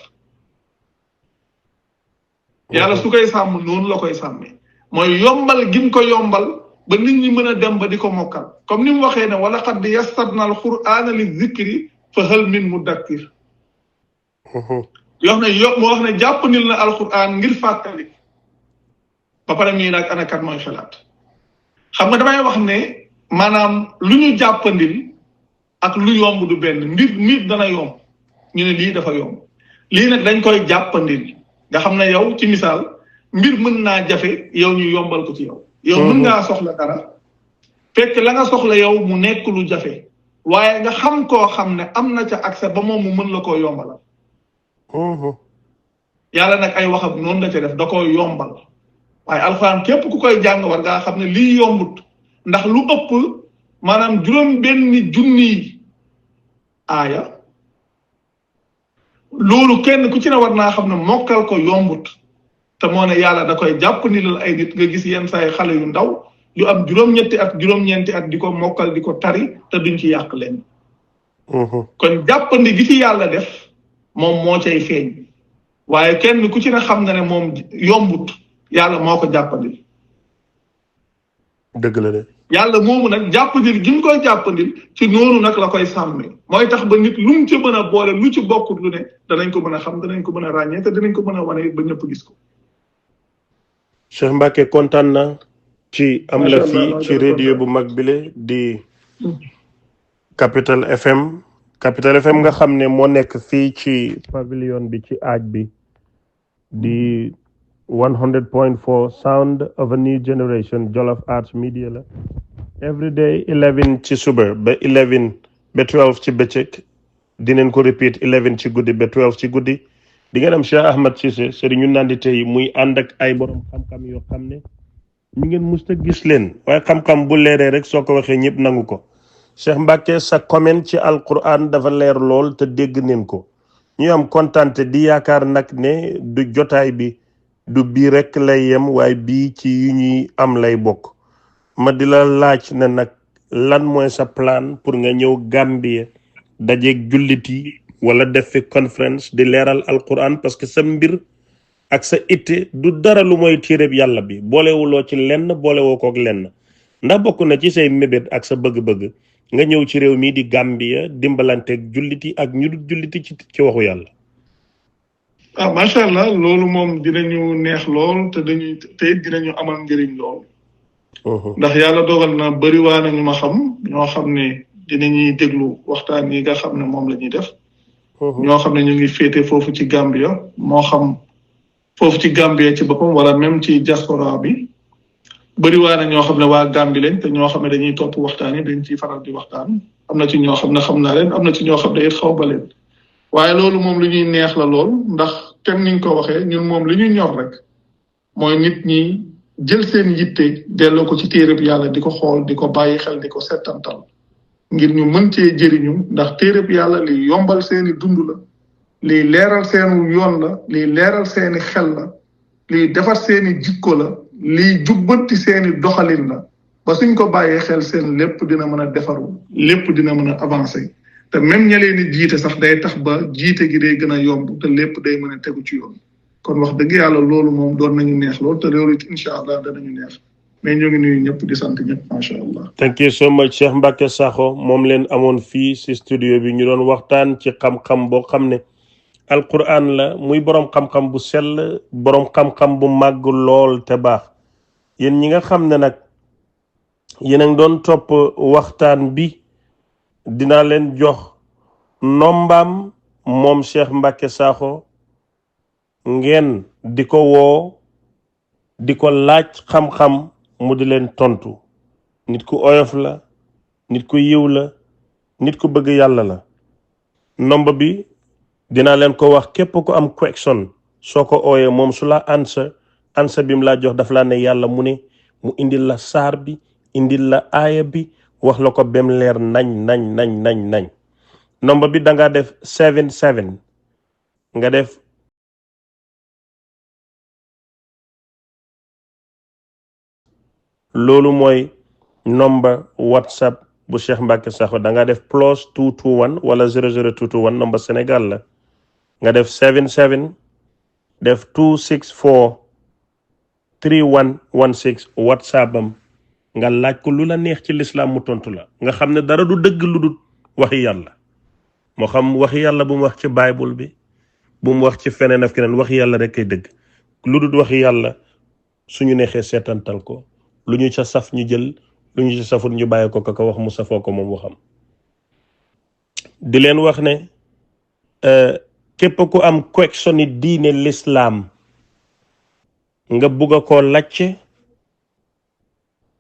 yàlla su koy sàmm noonu la koy sàmmee mooy yombal gim ko yombal ba nit ñi mën a dem ba di ko mokkal comme ni mu waxee ne wala qad yassarna al qur'ana li zikri fa hal min mudakkir yoo xam ne moo wax ne jàppandil na alquran ngir fàttali ba pare mii nag ana kat mooy xalaat xam nga damay wax ne maanaam lu ñu jàppandil ak lu yomb du benn mbir dana yomb ñu ne lii dafa yomb lii nag dañ koy jàppandil nga xam ne yow ci misaal mbir mën naa jafe yow ñu yombal ko ci yow mën ngaa soxla dara fekk la nga soxla yow mu nekk lu jafe waaye nga xam koo xam ne am na ca accès ba moom mu mën la koo yombalal yàlla nag ay waxam noonu la ca def da koo yombal waaye alxuraan képp ku koy jàng war ngaa xam ne lii yombut ndax lu ëpp maanaam juróom benn junni aaya loolu kenn ku ci ne war naa xam ne mokkal ko yombut te moo ne yàlla da koy jàpp ni lal ay nit nga gis yenn saay xale yu ndaw yu am juróom-ñetti at juróom-ñeenti at di ko mokkal di ko tari te duñ ci yàq leen kon jàppandi gi ci yàlla def moom moo cay feeñ waaye kenn ku ci ne xam na ne moom yombut yàlla moo ko jàppandil dëgg la de yàlla moomu nag jàppandil gi mu koy jàppandil ci noonu nag la koy sàmmee mooy tax ba nit lu mu ci mën a boole lu ci bokkut lu ne danañ ko mën a xam danañ ko mën a ràññee te danañ ko mën a wane ba ñëpp gis ko Cheikh Mbacke kontaan na ci am la fii ci radio bu mag bile di Capital FM nga xam ne moo nekk fii ci pavilion bi ci aaj bi di 100.4 sound of a new generation Jolof Arts Media la every day 11 ci suba ba 11 ba 12 ci bëccëg dinañ ko repeat 11 ci guddi ba 12 ci guddi di ngeen am Cheikh Ahmed Cissé sëriñu nandi tey muy ànd ak ay borom xam-xam yoo xam ne ñu ngeen musta gis leen waaye xam-xam bu leeree rek soo ko waxee ñëpp nangu ko Cheikh Mbacke sa comment ci alquran dafa leer lool te dégg neen ko ñu am kontante di yaakaar nag ne du jotaay bi du bii rek lay yem waaye bii ci yu ñuy am lay bokk ma di la laaj ne nag lan mooy sa plan pour nga ñëw Gambie dajeeg jullit yi wala def fi conférence di leeral alquran parce que sa mbir ak sa itte du dara lu mooy téereb yàlla bi boolewuloo ci lenn boolewoo kook lenn ndax bokk na ci say mébét ak sa bëgg-bëgg nga ñëw ci réew mii di Gambia dimbalanteeg jullit yi ak ñu dul jullit yi ci waxu yàlla macha allah loolu moom dinañu neex lool te dinañu amal njëriñ lool ndax yàlla dogal na bëri waa nañu ma xam ñoo xam ne dinañuy déglu waxtaan yi nga xam ne moom la ñuy def ñoo xam ne ñu ngi féete foofu ci Gambia moo xam foofu ci Gambia ci boppam wala même ci diaspora bi bëri waa na ñoo xam ne waa Gambie lañ te ñoo xam ne dañuy topp waxtaan yi dañ ciy faral di waxtaan am na ci ñoo xam ne xam naa leen am na ci ñoo xam ne it xaw ba leen waaye loolu moom lu ñuy neex la lool ndax kenn niñ ko waxee ñun moom li ñuy ñor rek mooy nit ñi jël seen yitte delloo ko ci téereb yàlla di ko xool di ko bàyyi xel di ko settantal ngir ñu mën cee jëriñu ndax téereb yàlla li yombal seeni dund la liy leeral seenu yoon la liy leeral seeni xel la liy defar seeni jikko la liy jubbanti seeni doxalin la ba suñ ko bàyyee xel seen lépp dina mën a defaru lépp dina mën a avancer te même ña leen di jiite sax day tax ba jiite gi day gën a yomb te lépp day mën a tegu ci yoon kon wax dëgg yàlla loolu moom doon nañu neex lool te loolu it incha allah danañu neex mais ñoo ngi nuyu ñëpp di sant ñëpp macha allah. thank you so much Cheikh Mbacke Sakho moom leen amoon fii si studio bi ñu doon waxtaan ci xam-xam boo xam ne alquran la muy borom xam-xam bu sell borom xam-xam bu màgg lool te baax yéen ñi nga xam ne nag yéen a ngi doon topp waxtaan bi dinaa leen jox nombaam moom Cheikh Mbacke Sakho ngeen di ko woo di ko laaj xam-xam mu di leen tontu nit ku oyof la nit ku yiw la nit ku bëgg yàlla la nomba bi dinaa leen ko wax képp ku am question soo ko ooyee moom su la answer bi mu laa jox daf laa ne yàlla mu ne mu indil la saar bi indil la aaya bi wax la ko bem leer nañ nomba bi da nga def 77 nga def loolu mooy number WhatsApp bu Cheikh Mbacke Sakho da nga def +221 wala 00221 number Sénégal la nga def 77 def 264 3116 WhatsApp am nga laaj ko lu la neex ci lislaam mu tontu la nga xam ne dara du dëgg lu dul waxi yàlla moo xam waxi yàlla bu mu wax ci bible bi bu mu wax ci feneen ak keneen waxi yàlla rek kay dëgg lu dul waxi yàlla suñu neexee seetantal ko lu ñu ca saf ñu jël lu ñu ca saful ñu bàyyi ko ka wax mu safoo ko moom waxam di leen wax ne képp ku am question ni diine lislaam nga bugg a koo lacce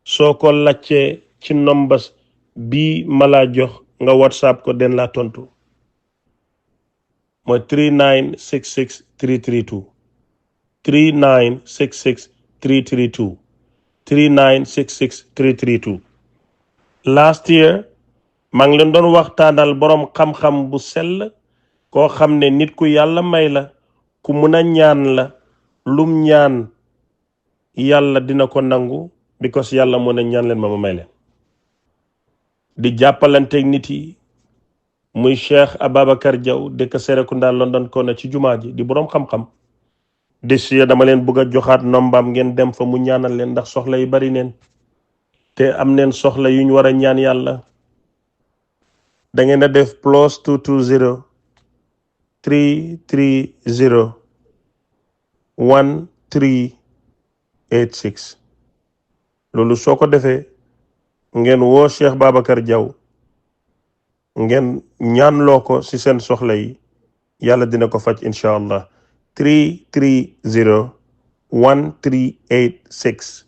soo ko laccee ci numbers bi ma laa jox nga WhatsApp ko den laa tontu mooy 3966 332 3966 332 3966 332 last year maa ngi leen doon waxtaanal boroom xam-xam bu sell koo xam ne nit ku yàlla may la ku mun a ñaan la lum ñaan yàlla dina ko nangu because yàlla moo ne ñaan leen ma may leen di jàppalanteeg nit yi muy Cheikh Ababacar Diaw dëkk Serekunda London ko na ci jumaa ji di boroom xam-xam desiya dama leen bëgg a joxaat nombaam ngeen dem fa mu ñaanal leen ndax soxla yi bari neen te am neen soxla yuñ war a ñaan yàlla da ngeen a def +220 330 1386 loolu soo ko defee ngeen woo Cheikh Babacar Diaw ngeen ñaanloo ko ci seen soxla yi yàlla dina ko faj incha allah 330 1386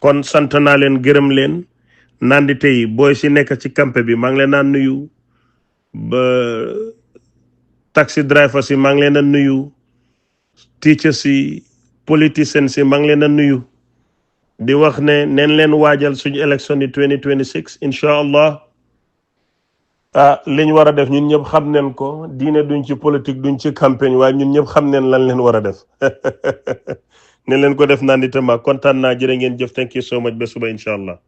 kon sant naa leen gërëm leen nandi tey booy si nekk ci campé bi maa ngi leen naan nuyu ba taxi driver si maa ngi leen a nuyu teacher si politicien si maa ngi leen a nuyu di wax ne neen leen waajal suñu élection yi 2026 incha allah liñ war a def ñun ñëpp xam neen ko diine duñ ci politique duñ ci campagne waaye ñun ñëpp xam neen lan leen war a def ne leen ko def naan itama kontaan naa jërë ngeen jëf thank you so much ba suba incha allah